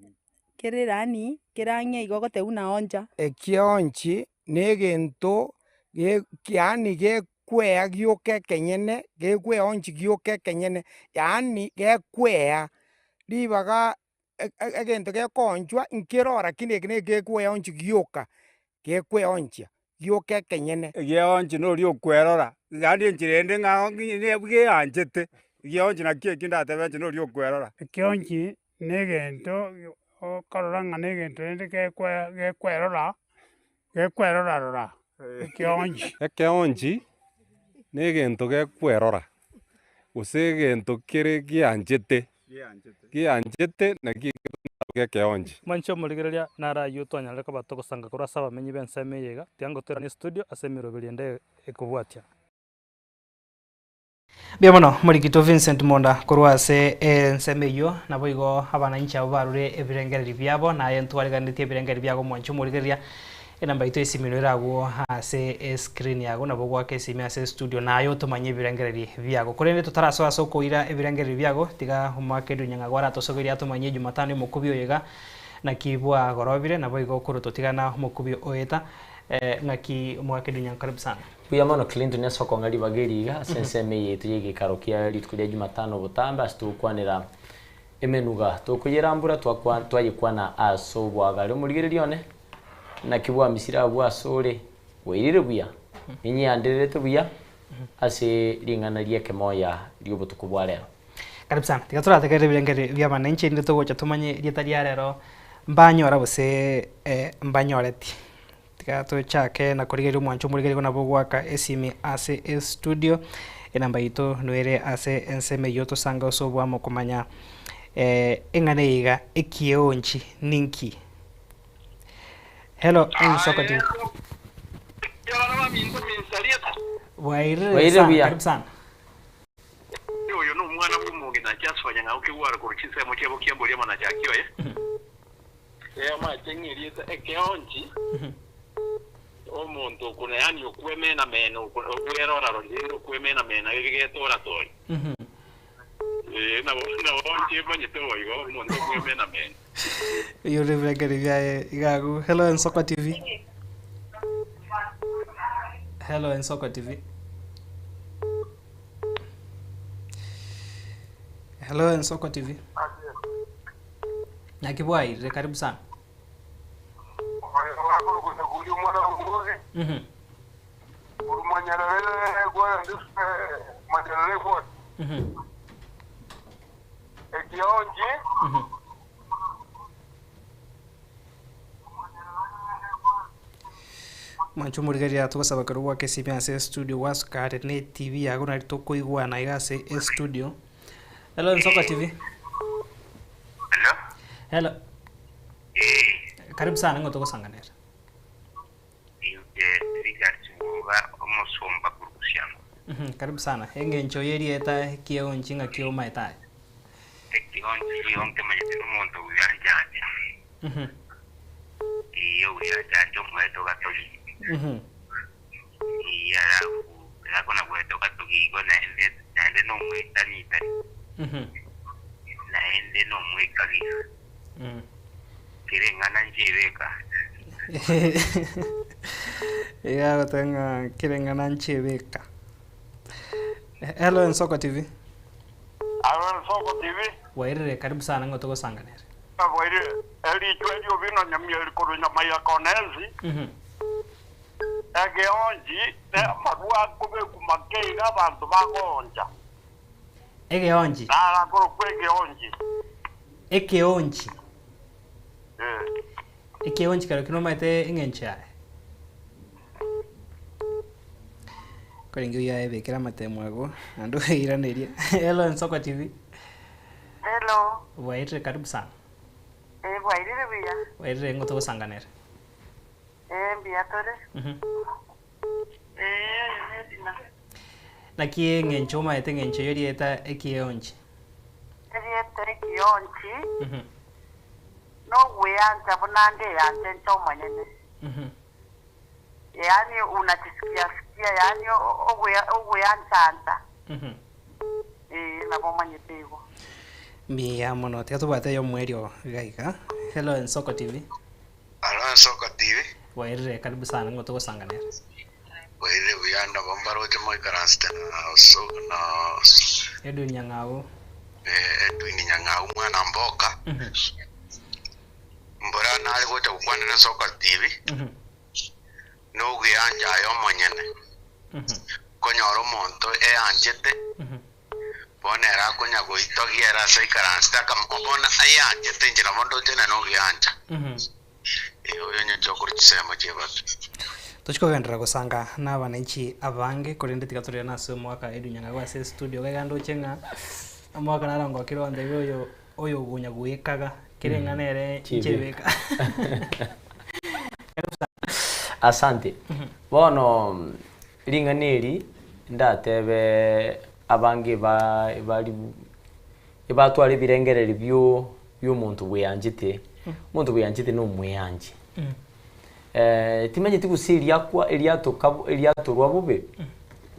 kere yaani kere ang'e igo ogoteba buna oncha. Ekionchi na egento ge yaani gekwea gioka ekenyene, gekweonchi gioka ekenyene, yaani gekwea ribaga egento gekoonchwa nkero lakini eke negekweonchia gioka, gekweonchia gioka ekenyene. Egeonchi noria okwerora, yaani enchera ende ng'a geanchete, egeonchi nakio ekio ndatebe inche noria okwerora. Ekionchi na egento okorora ng'a na egento rende gekwe gekwerora, gekwerora rora, ekionchi. Ekeonchi na egento gekwerora, gose egento kere gianchete, gianchete naki ekeonchi. Mwanche omorigereria naro ayio twanyarire koba togosanga korwa ase abamenyi b'ensemo eye iga, tiga ngotoiranie estudio ase emeroberi ende ekobwatia. Mbuya mono Morikito Vincent Monda korwa ase ensemo eyio, naboigo abananchi abwo barure ebirengererio biabo, naye ntwariganetie ebirengererio biago mwanche omorigereria, enamba yaito y'esimi ero ere agwo ase escreen yago, nabo ogoaka esimi ase estudio naye otomanye ebirengererio biago. Korende totarasoa ase okoira ebirengererio biago, tiga omwaka Edwin Nyang'ago aratosogerie atomanyie Jumatano omokubi oyo iga naki bwagorobire, naboigo korwa totigana omokubi oeta, ng'aki omwaka Edwin Nyang'ago karibu sana. Mbuya mono Clinton ase okong'a ribaga eri iga ase ensemo eye yaito y'egeikaro kia rituko ria Jumatano botambe ase togokwanera emenuga tokoyerambura twakwa twayekwana ase obwagare. Omorigereria one, naki bwamisire abwo ase ore? Bwairire buya? Ninyiandererete buya ase ring'ana ri'ekemoya ri'obotuko bwa rero. Karibu sana. Tiga torategerere ebirengererio bia abananchi erinde togocha tomanye erieta ria rero mbanyora gose mbanyoreti. Tiga tochake na korigereria omwancho omorigereria buna bogoaka esimi ase estudio, enamba yaito noere ase ensemo eyio tosange ase oboamo komanya eng'ana eye iga ekieonchi ninki. Hello Ensoko TV. Bwairire Bwairire sana, buya. karibu sana. Oyo nomwana bw'omong'ina Jasper Nyang'au Kegwaro korwa chinsemo chia Bokiambori amo na Chakioye. Eamache ng'a erieta ekeonchi, omonto okuna, yaani okwemena-mena, okwerora-rori rende okwemena-mena gegetora-tori. Ee, nabo nabo inche manyete boigo, omonto okwemena-mena. Eyio nebirengererio biaye iga agwo. Hello Ensoko TV. Hello Ensoko TV. Hello Ensoko TV. Naki bwairire, karibu sana. Mwanche omorigereria togosaba ekero gwaka esimi ase estudio gwasuka are ne etv yago nari tokoigwana iga ase estudio. Hello Nsoko TV. Hello. Hello. Karibu sana ng'o togosanganera. Inche Richard Sibuga omosomba korwa Busiango. Karibu sana. Engencho y'erieta kieonchi ng'aki omaete aye? Ekionchi nigo nkemanyete nomonto oyoanchanja. Ee, oyoanchanja omoeto gatogi. Ee, alafu akona goetoka togi igo naende naende nomoetanitani, naende nomoekagi. Kera eng'ana nchebeka. Iga agoteba ng'a kera eng'ana nchebeka. Hello Ensoko TV. Alo Ensoko TV. Bwairire, karibu sana ng'o togosanganere. Bwairire, erichwa erio bino nyamieri korwa nyamaiya konensi. Egeonchi ne amarwa akobekwa make iga abanto bagooncha. Egeonchi. Naro akorokwa egeonchi. Ekeonchi. Eh. Ekeonchi kero ki nomaete eng'encho yaye? Korenge oyio aebekere amatemo ago naende oiranerie. Hello Ensoko TV. Hello. Bwairire karibu sana. Eh, bwairire buya. Bwairire ng'o togosanganera? Ee, mbuya tore. Ee, oyo n'Edina. Naki eng'encho omaete eng'encho y'erieta ekionchi? Erieta ekionchi nogweancha buna ndeanche inche omonyene. Yaani unajisikia sikia yaani ogweancha ancha. Ee, nabo omanyete igo. Mbuya mono. Tiga tobwate ey'omoerio iga iga. Hello Ensoko TV. Alo Ensoko TV. Bwairire, karibu sana ng'o togosanganera. Bwairire buya nabo mbaroche moikaransete na so na Edwin Nyang'au. Eh, Edwin Nyang'au mwana mboka. Mbora nare gocha gokwanera Ensoko TV. Nogweancha aye omonyene. Konyora omonto eanchete bono ere akonya goitogia ere ase aikaransete akam bono ayeanchete inche nabo ndoche nere nogeancha. Ee, oyo onye okorwa chisemo chi'ebatu. Tochi kogenderera gosanga na abananchi abange korende tiga torerane ase omwaka Edwin Nyang'au ase estudio iga iga ndoche ng'a omwaka narongokire ontebie oyo oyo okonya goekaga kera eng'ana ere Chibe. nchebeka. Asante. Bono ring'ana eri ndatebe abange ba bari ebatwara ebirengererio bio biomonto bweanchete, omonto bweanchete na omweanchi. Timanyeti gose eriakwa eriatoka eriatorwa bobe,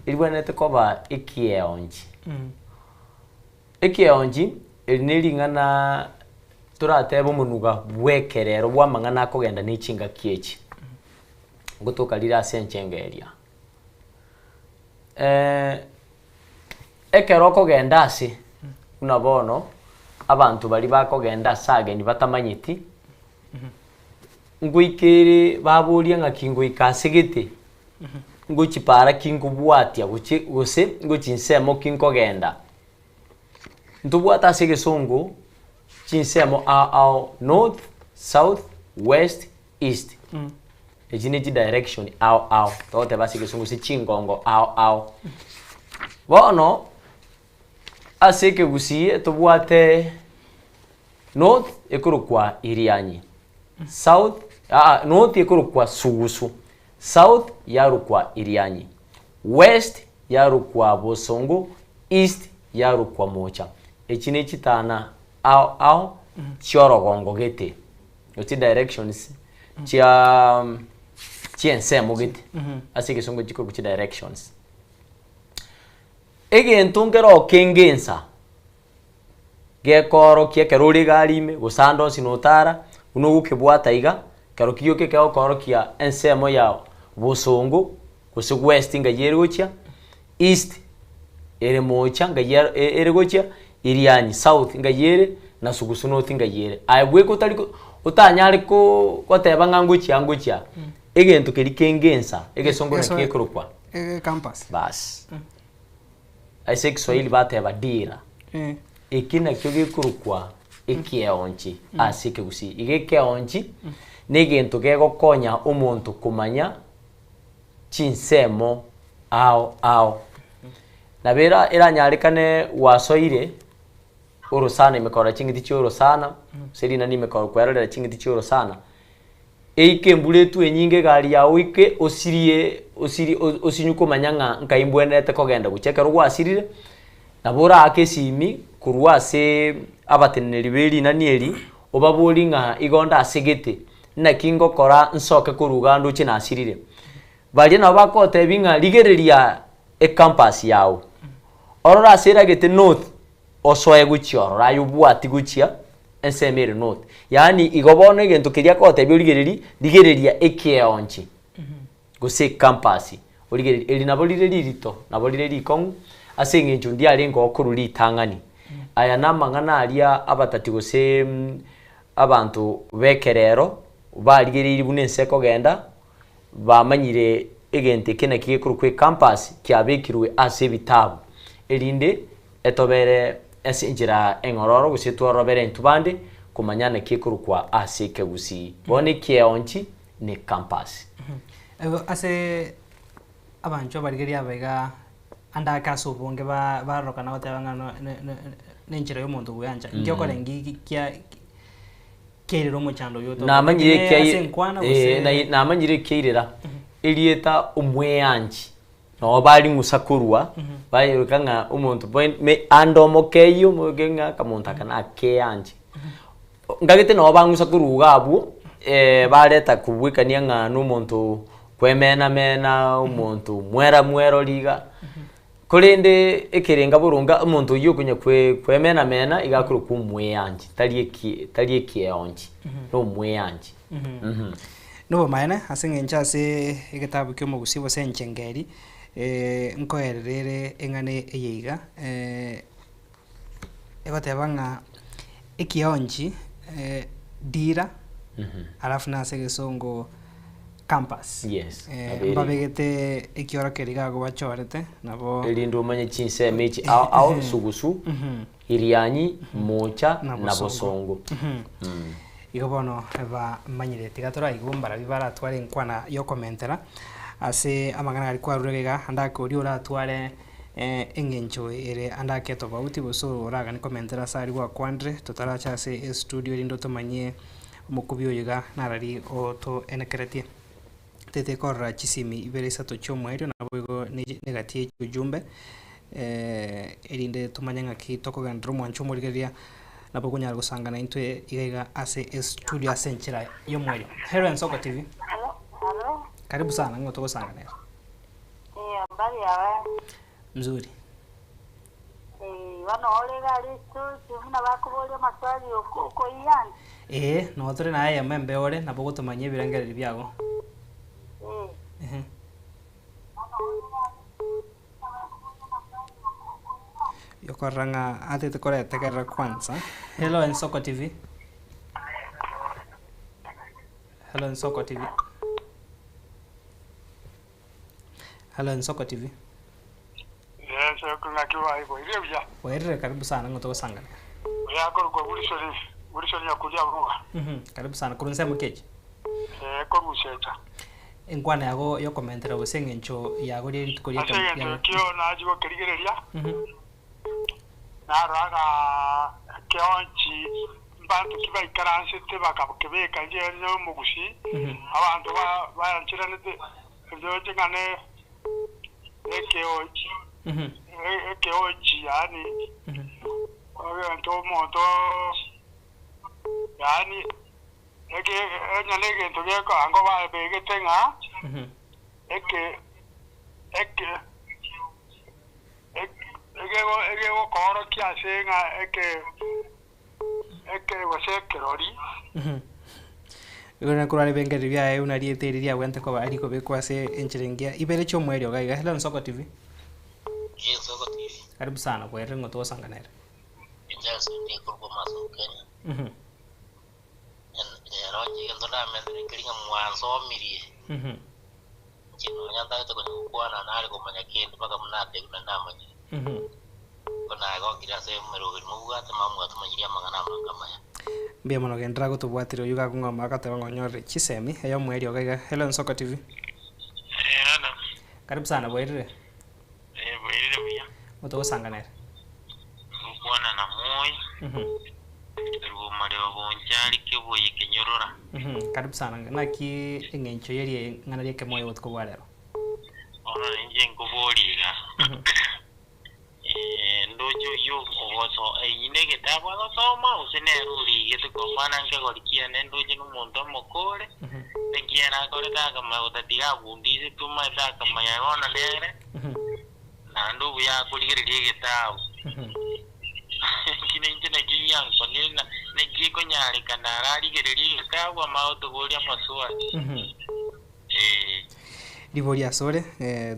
eribwenerete koba ekieonchi. Ekieonchi, eri na ering'ana toratebe omonuga bw'ekerero bw'amang'ana akogenda na echingaki echi, ngotoka rire ase enchengo eria. Ekero okogenda ase, buna bono, abanto baria bakogenda ase ageni batamanyeti, ngoika ere baboria ng'aki ngoika ase gete, ngochi para ki nkobwatia gochi gose ngochi nsemo ki nkogenda. Ntobwate ase egesongo chinsemo ao ao north, south, west, east. Echi ne chidirection ao ao, togoteba ase egesongo gose chingongo ao ao. Bono, ase ekegusii tobwate north ekorokwa Irianyi, south aa north ekorokwa Sugusu, south yarokwa Irianyi, west yarokwa Bosongo, east yarokwa Mocha. Echi ne chitana ao ao chi'orogongo gete. Gochi directions chia chi'ensemo gete ase egesongo chikorokwa chidirections. Egento nkero kenge ensa, gekoorokia ekero ore egari ime gose ande onsi notara, buna ogokebwata iga, kero kioka ekegokoorokia ensemo ya bosongo gose west ng'ai ere gochia, east ere mocha ng'ai ero ere gochia, irianyi south ng'ai ere, na sugusu north ng'ai ere. Aye bweka otari ko otanyare koo goteba ng'a ngochia aa ngochia aa, egento keria kenge ensa, egesongo naki gekorokwa? Ecampus. Baas. Ase ekiswahili bateba dira. Eki nakio gekorokwa ekeonchi ase ekegusii. Iga ekeonchi, na egento gegokonya omonto komanya chinsemo ao ao. Nabo era eranyarekane gwasoire orosana ime korora ching'iti chia orosana, gose rinani ime koro kwerorera ching'iti chia orosana, eike embura etwe enyinge egari yago oike osirie osirie osinywe komanya ng'a nkai mbwenerete kogenda gochia. Ekero gwasirire, nabo oraake esimi korwa aseee abateneneri ba erinani eri, obaborie ng'a igo nde ase gete, naki ngokora nsoke korwa igaa ndoche nasirire. Baria nabo bagotebia ng'a rigereria ecampus yago, orore ase eragete north, osoe gochia ororo aye obwati gochia ensemo ere north. Yaani igo bono egento keria akogotebia origererie, rigereria ekeonchi gose ecampus, origererie. Eri nabo rire ririto, nabo rire rikong'u, ase eng'encho ndiarenge oo korwa ritang'ani. Aya namang'ana aria abatati gose abanto b'ekerero barigereirie buna ense ekogenda, bamanyire egento eke naki gekorokwa ecampus kiabekirwe ase ebitabu, erinde etobere ase enchera eng'ororo gose tworobere intwe bande komanya naki ekorokwa ase ekegusii. Bono ekeonchi ne ecampus. Ase abanchwa abarigeria aba iga ande ake ase obonge ba barorokana goteba ng'a no- ne- ne- nenchera ya omonto bweancha, inki okorengi kia. Kiairera omochando oyio otoka. Namanyire Ase ekiai enkwana eh, gose nai- namanyire ekiairera erieta omweanchi nabo baring'usa korwa bayeroka ng'a omonto bwe- me ande omokeyie omoke ng'a akamonto aka nakeanche. Ngagete nabo bang'usa korwa iga abwo bareta kobwekania ng'a na omonto kwemena mena, omonto mwera mwerori iga. Korende ekerenga boronge omonto oyio okonya kwe kwemena mena iga akorokwa omweanchi tari eki tari ekieonchi na omweanchi mh. Nobomaene ase eng'encho ase egetabu kia omogusii gose enchengeri nkoerera ere eng'ana eye iga egoteba ng'a ekionchi dira alafu na ase egesongo campus. Yes, nabo ere. Mbabegete ekiorokererio iga abwo bachorete nabo. Erinde omanye chinsemo echi ao ao sugusu, irianyi, mocha Na na bosongo. bosongo. Igo bono bamanyire tiga toraigwe mbarabwo baratware enkwana yokomentera ase amang'ana aria kwarure iga ande ake oria oratware eng'encho ere ande ake etofauti gose oraganie komentera ase aria gwakwanire totaracha ase estudio erinde otomanyie omokubi oyo iga narari otoenekeretie. Tete korora chisimi ibere isato chi'omoerio naboigo negati ye chiujumbe erinde tomanye ng'aki tokogenderera omwancho omorigereria nabo okonyara gosanga naintwe iga iga ase estudio ase enchera y'omoerio. Hello Ensoko TV. Hello, hello. Karibu sana ng'o togosanga nere? Eh, habari ya wewe? Mzuri. Eh, bono ore iga aria estudio buna bakoboria amaswali oko- okoiyana. Ee, noo tore naye eyemo embe ore, nabo ogotomanyia ebirengererio biago. Eh. Ehe. Yokorora ng'a atete koretegerera kwanza. Hello Ensoko TV. Hello Ensoko TV. Hello Ensoko TV. Yes, ng'aki bai bwairire buya. Bwairire karibu sana ng'o togosangana. Oya korokwa Wilson, Wilson Nyakundi Abuga. Karibu sana korwa ensemo ki echi? Eh, korwa Usecha. Enkwana yago yokomentera gose eng'encho yago rie rituko rie Ase egento ekio nachia gokerigereria, narora ng'a ekeonchi mbanto ki baikaransete bakakebeka inche onye omogusii, abanto ba bayancheranete Ndoche ng'a ne ekeochi, ekeochi yaani egento omonto yaani eke onye na egento gekoanga babegete ng'a eke eke ekego egegokoorokia ase ng'a eke eke gose ekerori. Igo nakorwa ebirengererio biaye buna rieta eri riagwente koba rikobekwa ase enchera engiya. Ibere chi'omoerio iga iga. Hello Nsoko TV. Nsoko TV. Karibu sana bwerere ng'o togosanga nere. Charles Otieno korwa Bomas Kenya. Ero inche egento ndamentere nkeri ng'a mwansomirie. Inche nonya ntagete konya gokwana nare komanya kende mpaka buna natebiwe naende namanyire. Ko nagokire ase emeroberi mobwate mama mwatomanyirie amang'ana amange amaya. Mbuya mono genderera gotobwatera oyio gakong'ama agateba ng'a onyorire chisemi eyomoerio iga iga. Hello Nsoko TV. Hello. Karibu sana bwairire. Eh, bwairire buya. Ng'o togosanga nere? Ngokwana na Moi, korwa Mareba Bonchari, Kibuye, Kenyorora. Karibu sana. Naki eng'encho ye ring'ana ri'ekemoyo obotuko bwa rero? Bono ninche nkoboria iga, eh, ndoche oyio ogoso eyio negetabu agosoma gose nere origete kwa maana nkegori kiane ndoche nomonto omokore, naki ere akorete akamanya gotatiga abundisetwe omanyete akamanya bono nere, naende obuya akorigereria egetabu. Lakini inche naki giankonire na naki ekonyarekana ararigererie egetabu amanye gotoboria amaswali. Ee. Riborio asore,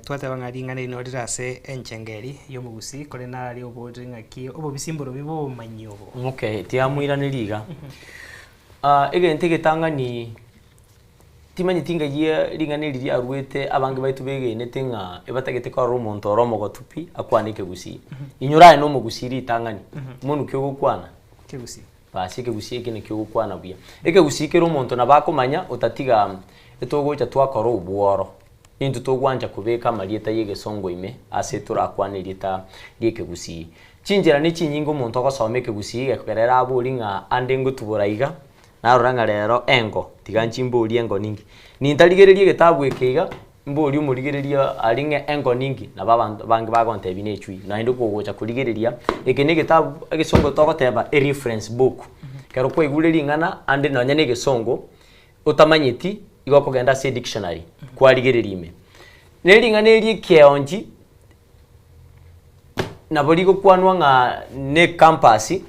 twateba ng'a ring'ana eri nigo rire ase enchenga eri y'omogusii, korende nararia oborire ng'aki obobisi mborobi bw'obomanyi obo. Okay, tiamoiraneria iga. Ah, egento egetang'ani timanyeti ng'ai ring'ana eri riaruete abange baito begenete ng'a ebatagete korora omonto ore omogotu pi akwane ekegusii. Inyora aye na omogusii ritang'ani, monwe ki ogokwana? Ekegusii. Basi ekegusii eke nakio ogokwana buya. Ekegusii kera omonto nabo akomanya otatiga etogocha twakora obworo, nintwe togwancha kobeka amarieta ya egesongo ime ase torakwane erieta ria ekegusii. Chinchera ne chinyinge omonto ogosoma ekegusii gekogera ere abori ng'a ande ngotubora iga. Narora ng'a rero engo, tiga nchimborie engo ninki. Nintarigereria egetabu eke iga, mborie omorigereria aria ng'a engo ninki, nabo abanto abange bagontebia na echui. Naende kogocha korigereria, eke na egetabu egesongo togoteba ereference book. Ekero kwaigure ring'ana ande nonye na egesongo, otamanyeti, igo okogenda ase edictionary, kwarigereria ime. Na ering'ana eri ekeonchi, nabo rigokwanwa ng'a na ecampus,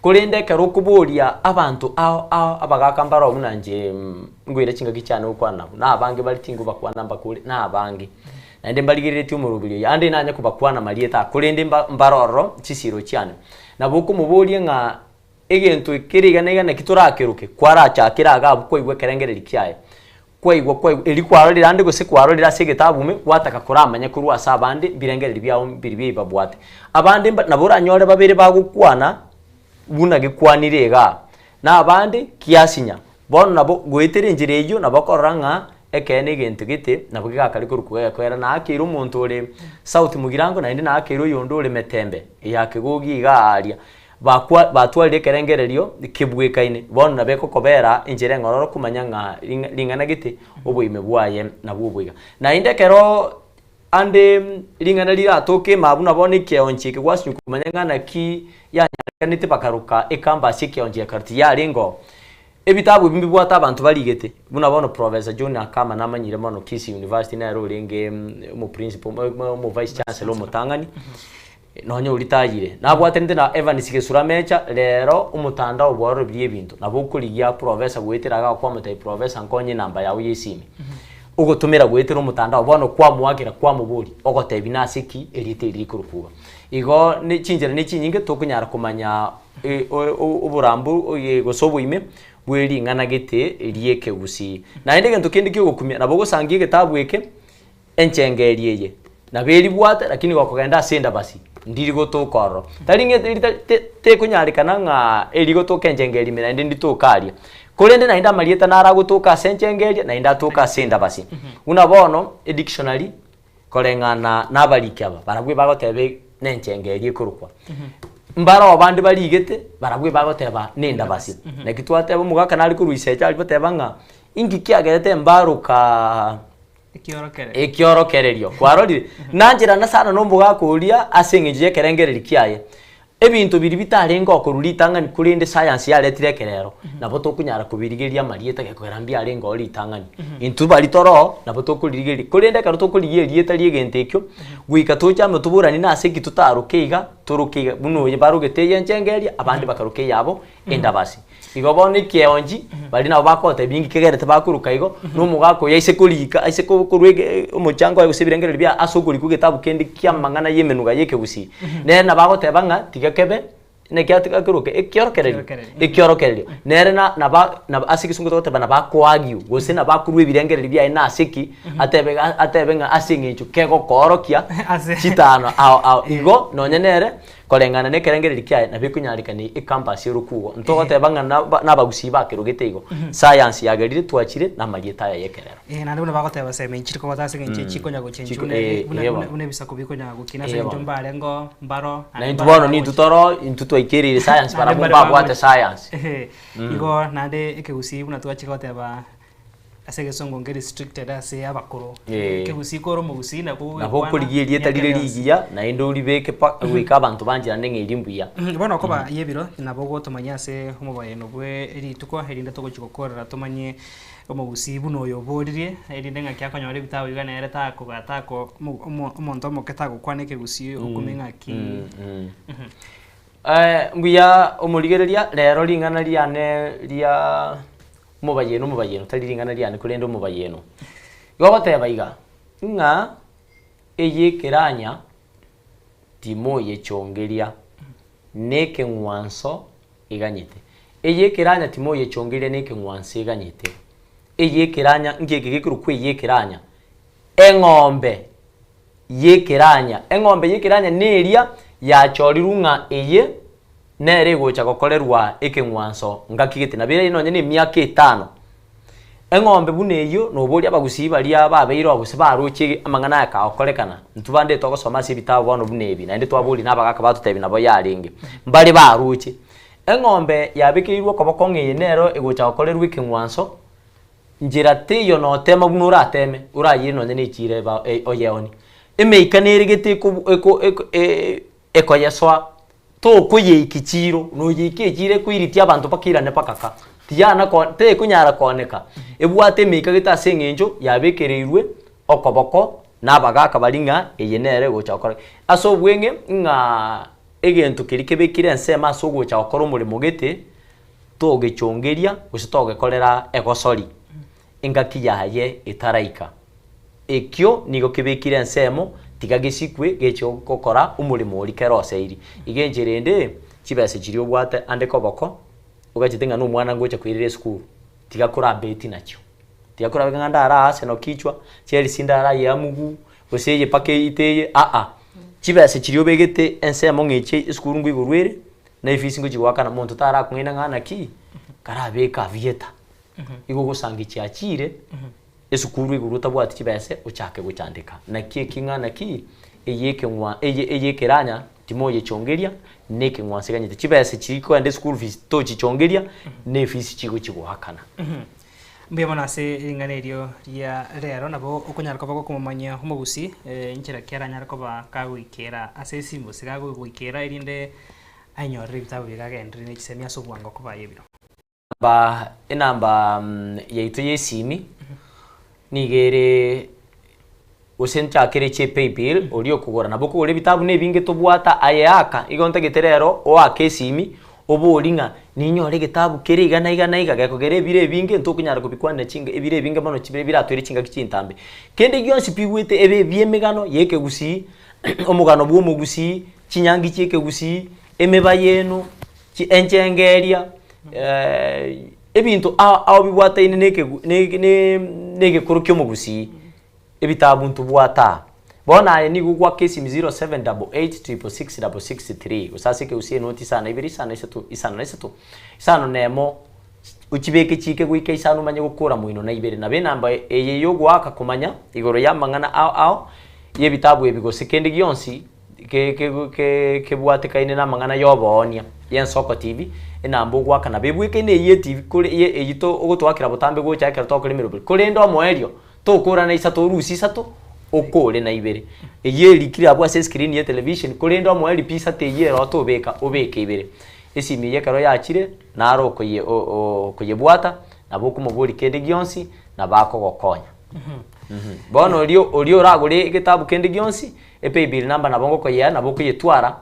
korende ekero okoboria abanto ao ao abagaka mbaro buna inche ngoira chingaki chiane gokwana nabwo, na abange bare tingobakwana mbakore, na abange. Naende mbarigereretie omoroberi oyo, ande nanye kobakwana marieta aya, korende mba mbare ororo chisiro chiane. Nabo okomoboria ng'a egento kere iga na iga naki torakeroke, kwarachakera iga abwo kwaigwa ekerengereri kiaye. Kwaigwa kwaigwa, erio kwarorire ande gose kwarorire ase egetabu ime, gwataka koramanya korwa ase abande mbirengererio biao mbiri bibabwate. Abande mba nabo oranyore babere bagokwana buna gekwanire igaa, na abande kiasinya. Bono nabo goetera enchera eyio nabo okorora ng'a ekeene egento gete nabo gegakare korokwa gekoera. Nakeire omonto ore South Mugirango naende nakeire oyonde ore Metembe ya Kegogi igaa aria. Bakwa batwarire ekerengererio kebwekaine, bono nabo egokobera enchera eng'ororo komanya ng'a ring'a ring'ana gete oboime bwaye nabwo oboiga. Naende ekero ande ring'ana riratoke ime abwo nabo nekeonchi eke gwasinywa komanya ng'a naki yanyarekanete bakaroka ekamba ase ekeonchi ekero tiyarenge oo. Ebitabu ebi mbibwate abanto barigete, buna bono Professor John Akama namanyire mono Kisii University nere orenge omoprincipal omo vice chancellor omotang'ani. Nonya oria tayire. Nabwatanete na Evans Gesura Mecha, rero omotandao bwarorobirie ebinto. Nabo okorigia professor goetera iga kwamotebia professor nkonye enamba yao ya esimi. Ogotomera goetera omotandao bono kwamoakera kwamoboria ogotebia nase ki erieta eri rikorokwa iga. Igo ne chinchera ne chinyinge tokonyara komanya oborambu gose oboime bwe ring'ana gete rie ekegusii. Naende egento kende kiogokumia nabo ogosangia egetabu eke. Enchengeri eye nabo eribwate lakini gokogenda ase endabasi ndiri gotoka ororo. Tari ng'a eri tari te tekonyarekana ng'a erigotoka enchengeri ime naende nditoke aria. Korende naende amarieta naro agotoka ase enchengeri naende atoke ase endabasi. Buna bono edictionary koreng'ana na abariki aba barabwo ebagoteba na enchengeri ekorokwa. Mbaroo bande barigete barabwo ebagoteba na endabasi. Naki twateba omogaka nare korwa isecha aria bateba ng'a inki kiagerete mbarokaa. Ekiorokererio. Kwarorire? Nancherana sana nomogaka oria ase eng'encho y'ekerengererio kiaye. Ebinto biria bitarenge okorwa ritang'ani korende science yaretire ekerero, nabo tokonyara kobirigeria amarieta gekogera mbiarenge oo ritang'ani. Intwe baria toroo, nabo tokoririgeria. Korende ekero tokorigia erieta ri'egento ekio, goika toche amo toboranie nase ki totaroke iga, toroke iga, buna oyo barogete eye enchengeria, abande bakaroka eyabo endabasi. Igo bono ekeonchi, baria nabo bagotebia inki kegerete bakoruka igo, na omogaka oyo aise korika aise ko korwa ege omochango oye gose ebirengererio biaye ase okorikwa egetabu kende kia amang'ana ya emenuga ya ekegusii. Nere nabo agoteba ng'a tiga kebe naki atiga keroke ekiorokererio ekiorokererio. Nere na naba naba ase egesongo togoteba nabo akoargue gose nabo akorwa ebirengererio biaye nase ki, atebe iga atebe ng'a ase eng'encho kegokoorokia chitano ao ao. Igo nonye nere. Koreng'ana nekerengererio kiaye nabo ekonyarekana ecampus y'orukugo. Ntogoteba ng'a naba nabagusii bakerogete igo. Science yagerire twachire namarieta aya y'ekerero. Eh, naende buna bagoteba seme nchiri kobota ase eng'encho chikonya gochenchwa Chiko- buna eh, buna eh, buna bono. buna ebisaku bikonya gokina ase Eh, eng'encho bono. mbarengo mbaro Na naende intwe mbaro bono nintwe bagocha. toro intwe twaikereire science Naende barabwo mbare mbabwate bagocha. science. Ehe, igo naende ekegusii buna twachia goteba Ase egesongo nge restricted ase abakoro. Eh. Ekegusii kore omogusii nabo Nabo okorigia erieta rire rigiya naende oribeke pa goika abanto bancherane ng'a eri mbuya. Bono okoba y'ebiro nabo ogotomanyia ase omobayeno bwe rituko erinde togochia gokorera tomanye omogusii buna oyo oboririe erinde ng'aki akonyora ebitabu iga nere takoba tako omo omo omonto omoke tagokwana ekegusii okome ng'aki. Mbuya omorigereria rero ring'ana riane ria Omobayeno, omobayeno, tari ring'ana riane, korende omobayeno. Igo ogoteba iga, ng'a eyekeranya timoyechongeria, nekeng'wanso eganyete. Eyekeranya timoyechongeria nekeng'wanso eganyete. Eyekeranya, nki eke gekorokwa eyekeranya? Eng'ombe y'ekeranya. Eng'ombe y'ekeranya neria yachorirwe ng'a eye nere egocha gokorerwa ekeng'wanso ngaki gete. Nabo ere nonye na emiaka etano. Eng'ombe buna eyio noboria abagusii baria babeire oo gose baroche amang'ana aya kagokorekana, intwe bande togosoma ase ebitabu bono buna ebi, naende twaboria na abagaka batotebia nabo yarenge. Mbare baroche. Eng'ombe yabekeirwe okoboko ng'a eye nero egocha gokorerwa ekeng'wanso, nchera teiyo notema buna orateme, orayire nonye na echira eba oyeoni. Emeika neregete eko eko eko ekoyesoa, tokoyeiki chiro, noyeiki echiro ekoiritia abanto mpaka irane mpaka ka. Tiyana ko tekonyara kooneka, ebwate emeika gete ase eng'encho yabekereirwe okoboko na abagaka baria ng'a eye nere egocha gokora. Ase obweng'e ng'a egento keria kebekire ensemo ase ogocha gokora omoremo gete, togechongeria gose togekorera egosori engaki yaye etaraika. Ekio nigo kebekire ensemo tiga gesikwe geche gokora omoremo oria keroseiri. Iga enchera ende, chibesa chiria obwate ande koboko, ogachete ng'a nomwana ngocha koirera esukuru, tiga korabeti nachio. Tiga korabeka ng'a ndare aa Arsenal kichwa, Chelsea ndare aye amugu, gose eye mpaka eite eye, aa. Chibesa chiria obegete ensemo ng'a echi esukuru nkoigorwa ere, na efees ngochi goakana, monto tarakong'aina ng'a naki, karabeke aviator. Igo ogosangi chiachire, esukuru igoro otabwati chibesa ochake gochandeka. Naki eki ng'a naki, eye ekeng'wa eye eye ekeranya timoyechongeria, na ekeng'wanso eganyete. Chibesa chiria kogenda eschool fees tochichongeria, na efees chigochi goakana. Mbuya mono ase ring'ana erio ria rero, nabo okonyara koba gokomomanyia omogusii enchera ki aranyare koba kagoikera ase esimi gose kagogoikera erinde ainyorere ebitabu biria agenderere ne chisemi ase obwango koba aye ebiro. Enamba enamba yaito ya esimi nigo ere gose nchakere echi paybill oria okogora nabo okogora ebitabu na ebinge tobwate aye aka igo ntagete rero oake esimi obori ng'a ninyore egetabu kere iga na iga na iga gekogera ebiro ebinge ntokonyara kobikwanera chinga ebiro ebinge mono chibe biratoire chingaki chintambe. Kende gionsi pi igwete ebe ebia emegano ya ekegusii, omogano bwa omogusii, chinyangi chia ekegusii, emebayeno, chi enchengeria ebinto ao ao bibwataine na ekegu na na egekoro kia omogusii, ebitabu ntobwate aa. Bono aye nigo ogwaka esimi 0788 666 663 gose ase ekegusii enoti isano ibere isano isato isano na isato, isano na emo, ochibeke chiike goika isano omanye gokora moino na ibere. Nabo enamba eye ya ogoaka komanya igoro ya amang'ana ao ao ya ebitabu ebi gose kende gionsi ke ke ke kebwatekaine na amang'ana ya oboonia ya Ensoko TV, enamba ogoaka nabo ebwekaine eyio etibi kore eye eyio to ogotoakera botambe gocha ekero tokora emeroberi. Korende omoerio, tokora na isato orusie isato, okore na ibere. Eyio erikire abwo ase escreen ya etelevision, korende omoerio pi isato eyio ero tobeka, obeke ibere. Esimi eyio ekero yachire, naro okoye o okoyebwata, nabo okomoboria kende gionsi, nabo akogokonya. Bono oria oria oragore egetabu kende gionsi, Epaybill number nabo ngokoyea nabo okoyetwara,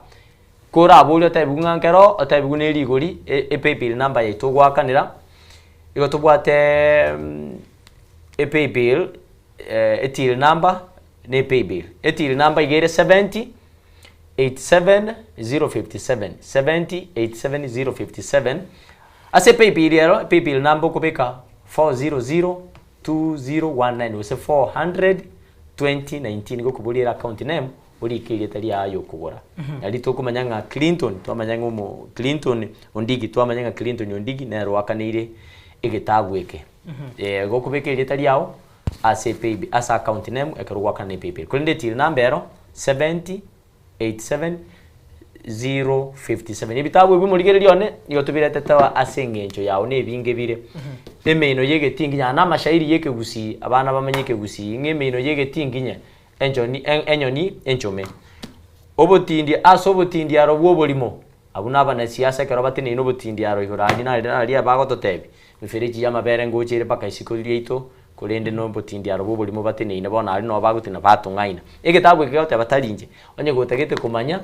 koraborie otebiwe ng'a nkero, otebiwe ne rigori, epaybill number yaito ogoakanera, igo tobwate epaybill etill number na epaybill. Etill number iga ere 70 87 057, 70 87 057, ase epaybill ero, epaybill number okobeka 400 2019 gose 400 2019 gokoboria ere account name orike erieta riaye okogora nari tokomanya ng'a Clinton twamanya ng'a omo Clinton Ondigi twamanya ng'a Clinton Ondigi nere oakaneire egetabu eke eh gokobeka erieta riago ase paybill ase account name ekero gwakana ne paybill korende till number ero 70 87 057. Ebitabu ebi morigereria one nigo tobiretete ase engencho yao na ebinge bire. Emeino y'egetinginya na amashairi y'ekegusii abana bamenye ekegusii ng'a emeino y'egetinginya enchoni enyoni enchome. Obotindi ase obotindiaro bw'oborimo abwo nabanasiasa ekero bateneine obotindiaro igoro aria naria naria bagototebia mifereji y'amabere ngocha ere mpaka isiko riaito korende nobotindiaro bw'oborimo bateneine bono aria noo bagotenena batong'aina. Egetabu eke gegoteba tari inche, onye gotagete komanya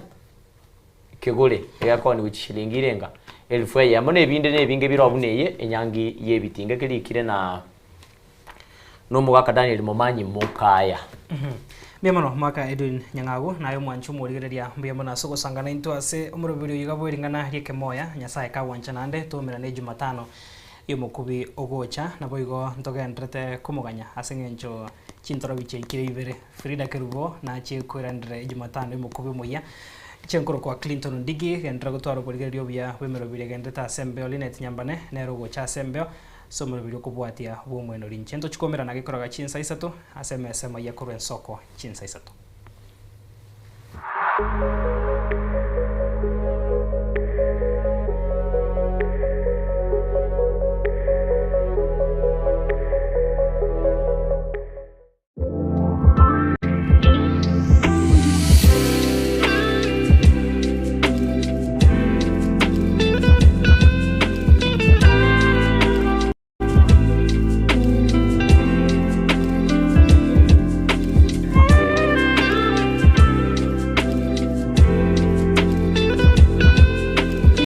kegore egekoni gochia shilingi irenga elfu eyemo na ebinde na ebinge bire oo buna eye enyangi y'ebitinge kerikire na nomogaka Daniel Momanyi Mokaya. Mbuya mono omwaka Edwin Nyang'agu, naye omwanchi omorigereria mbuya mono ase ogosanga naintwe ase omoroberi oyo iga bw'ering'ana ri'ekemoya. Nyasae kagwancha naende toumerane Jumatano y'omokubi ogocha. Naboigo ntogendererete komoganya ase eng'encho chintorobi chiaikire ibere. Frida Kerubo nachie koiranera Ejumatano y'omokubi omoyia. Inche nkorokwa Clinton Ondigi, genderera gotwara oborigereria obuya bw'emeroberi egendererete ase embeo Linet Nyambane nere ogocha ase embeo ase omoroberi okobwatia bw'omwenori. Inche ntochie koumerana gekoroga chinsa isato ase emesa emayia korwa ensoko chinsa isato.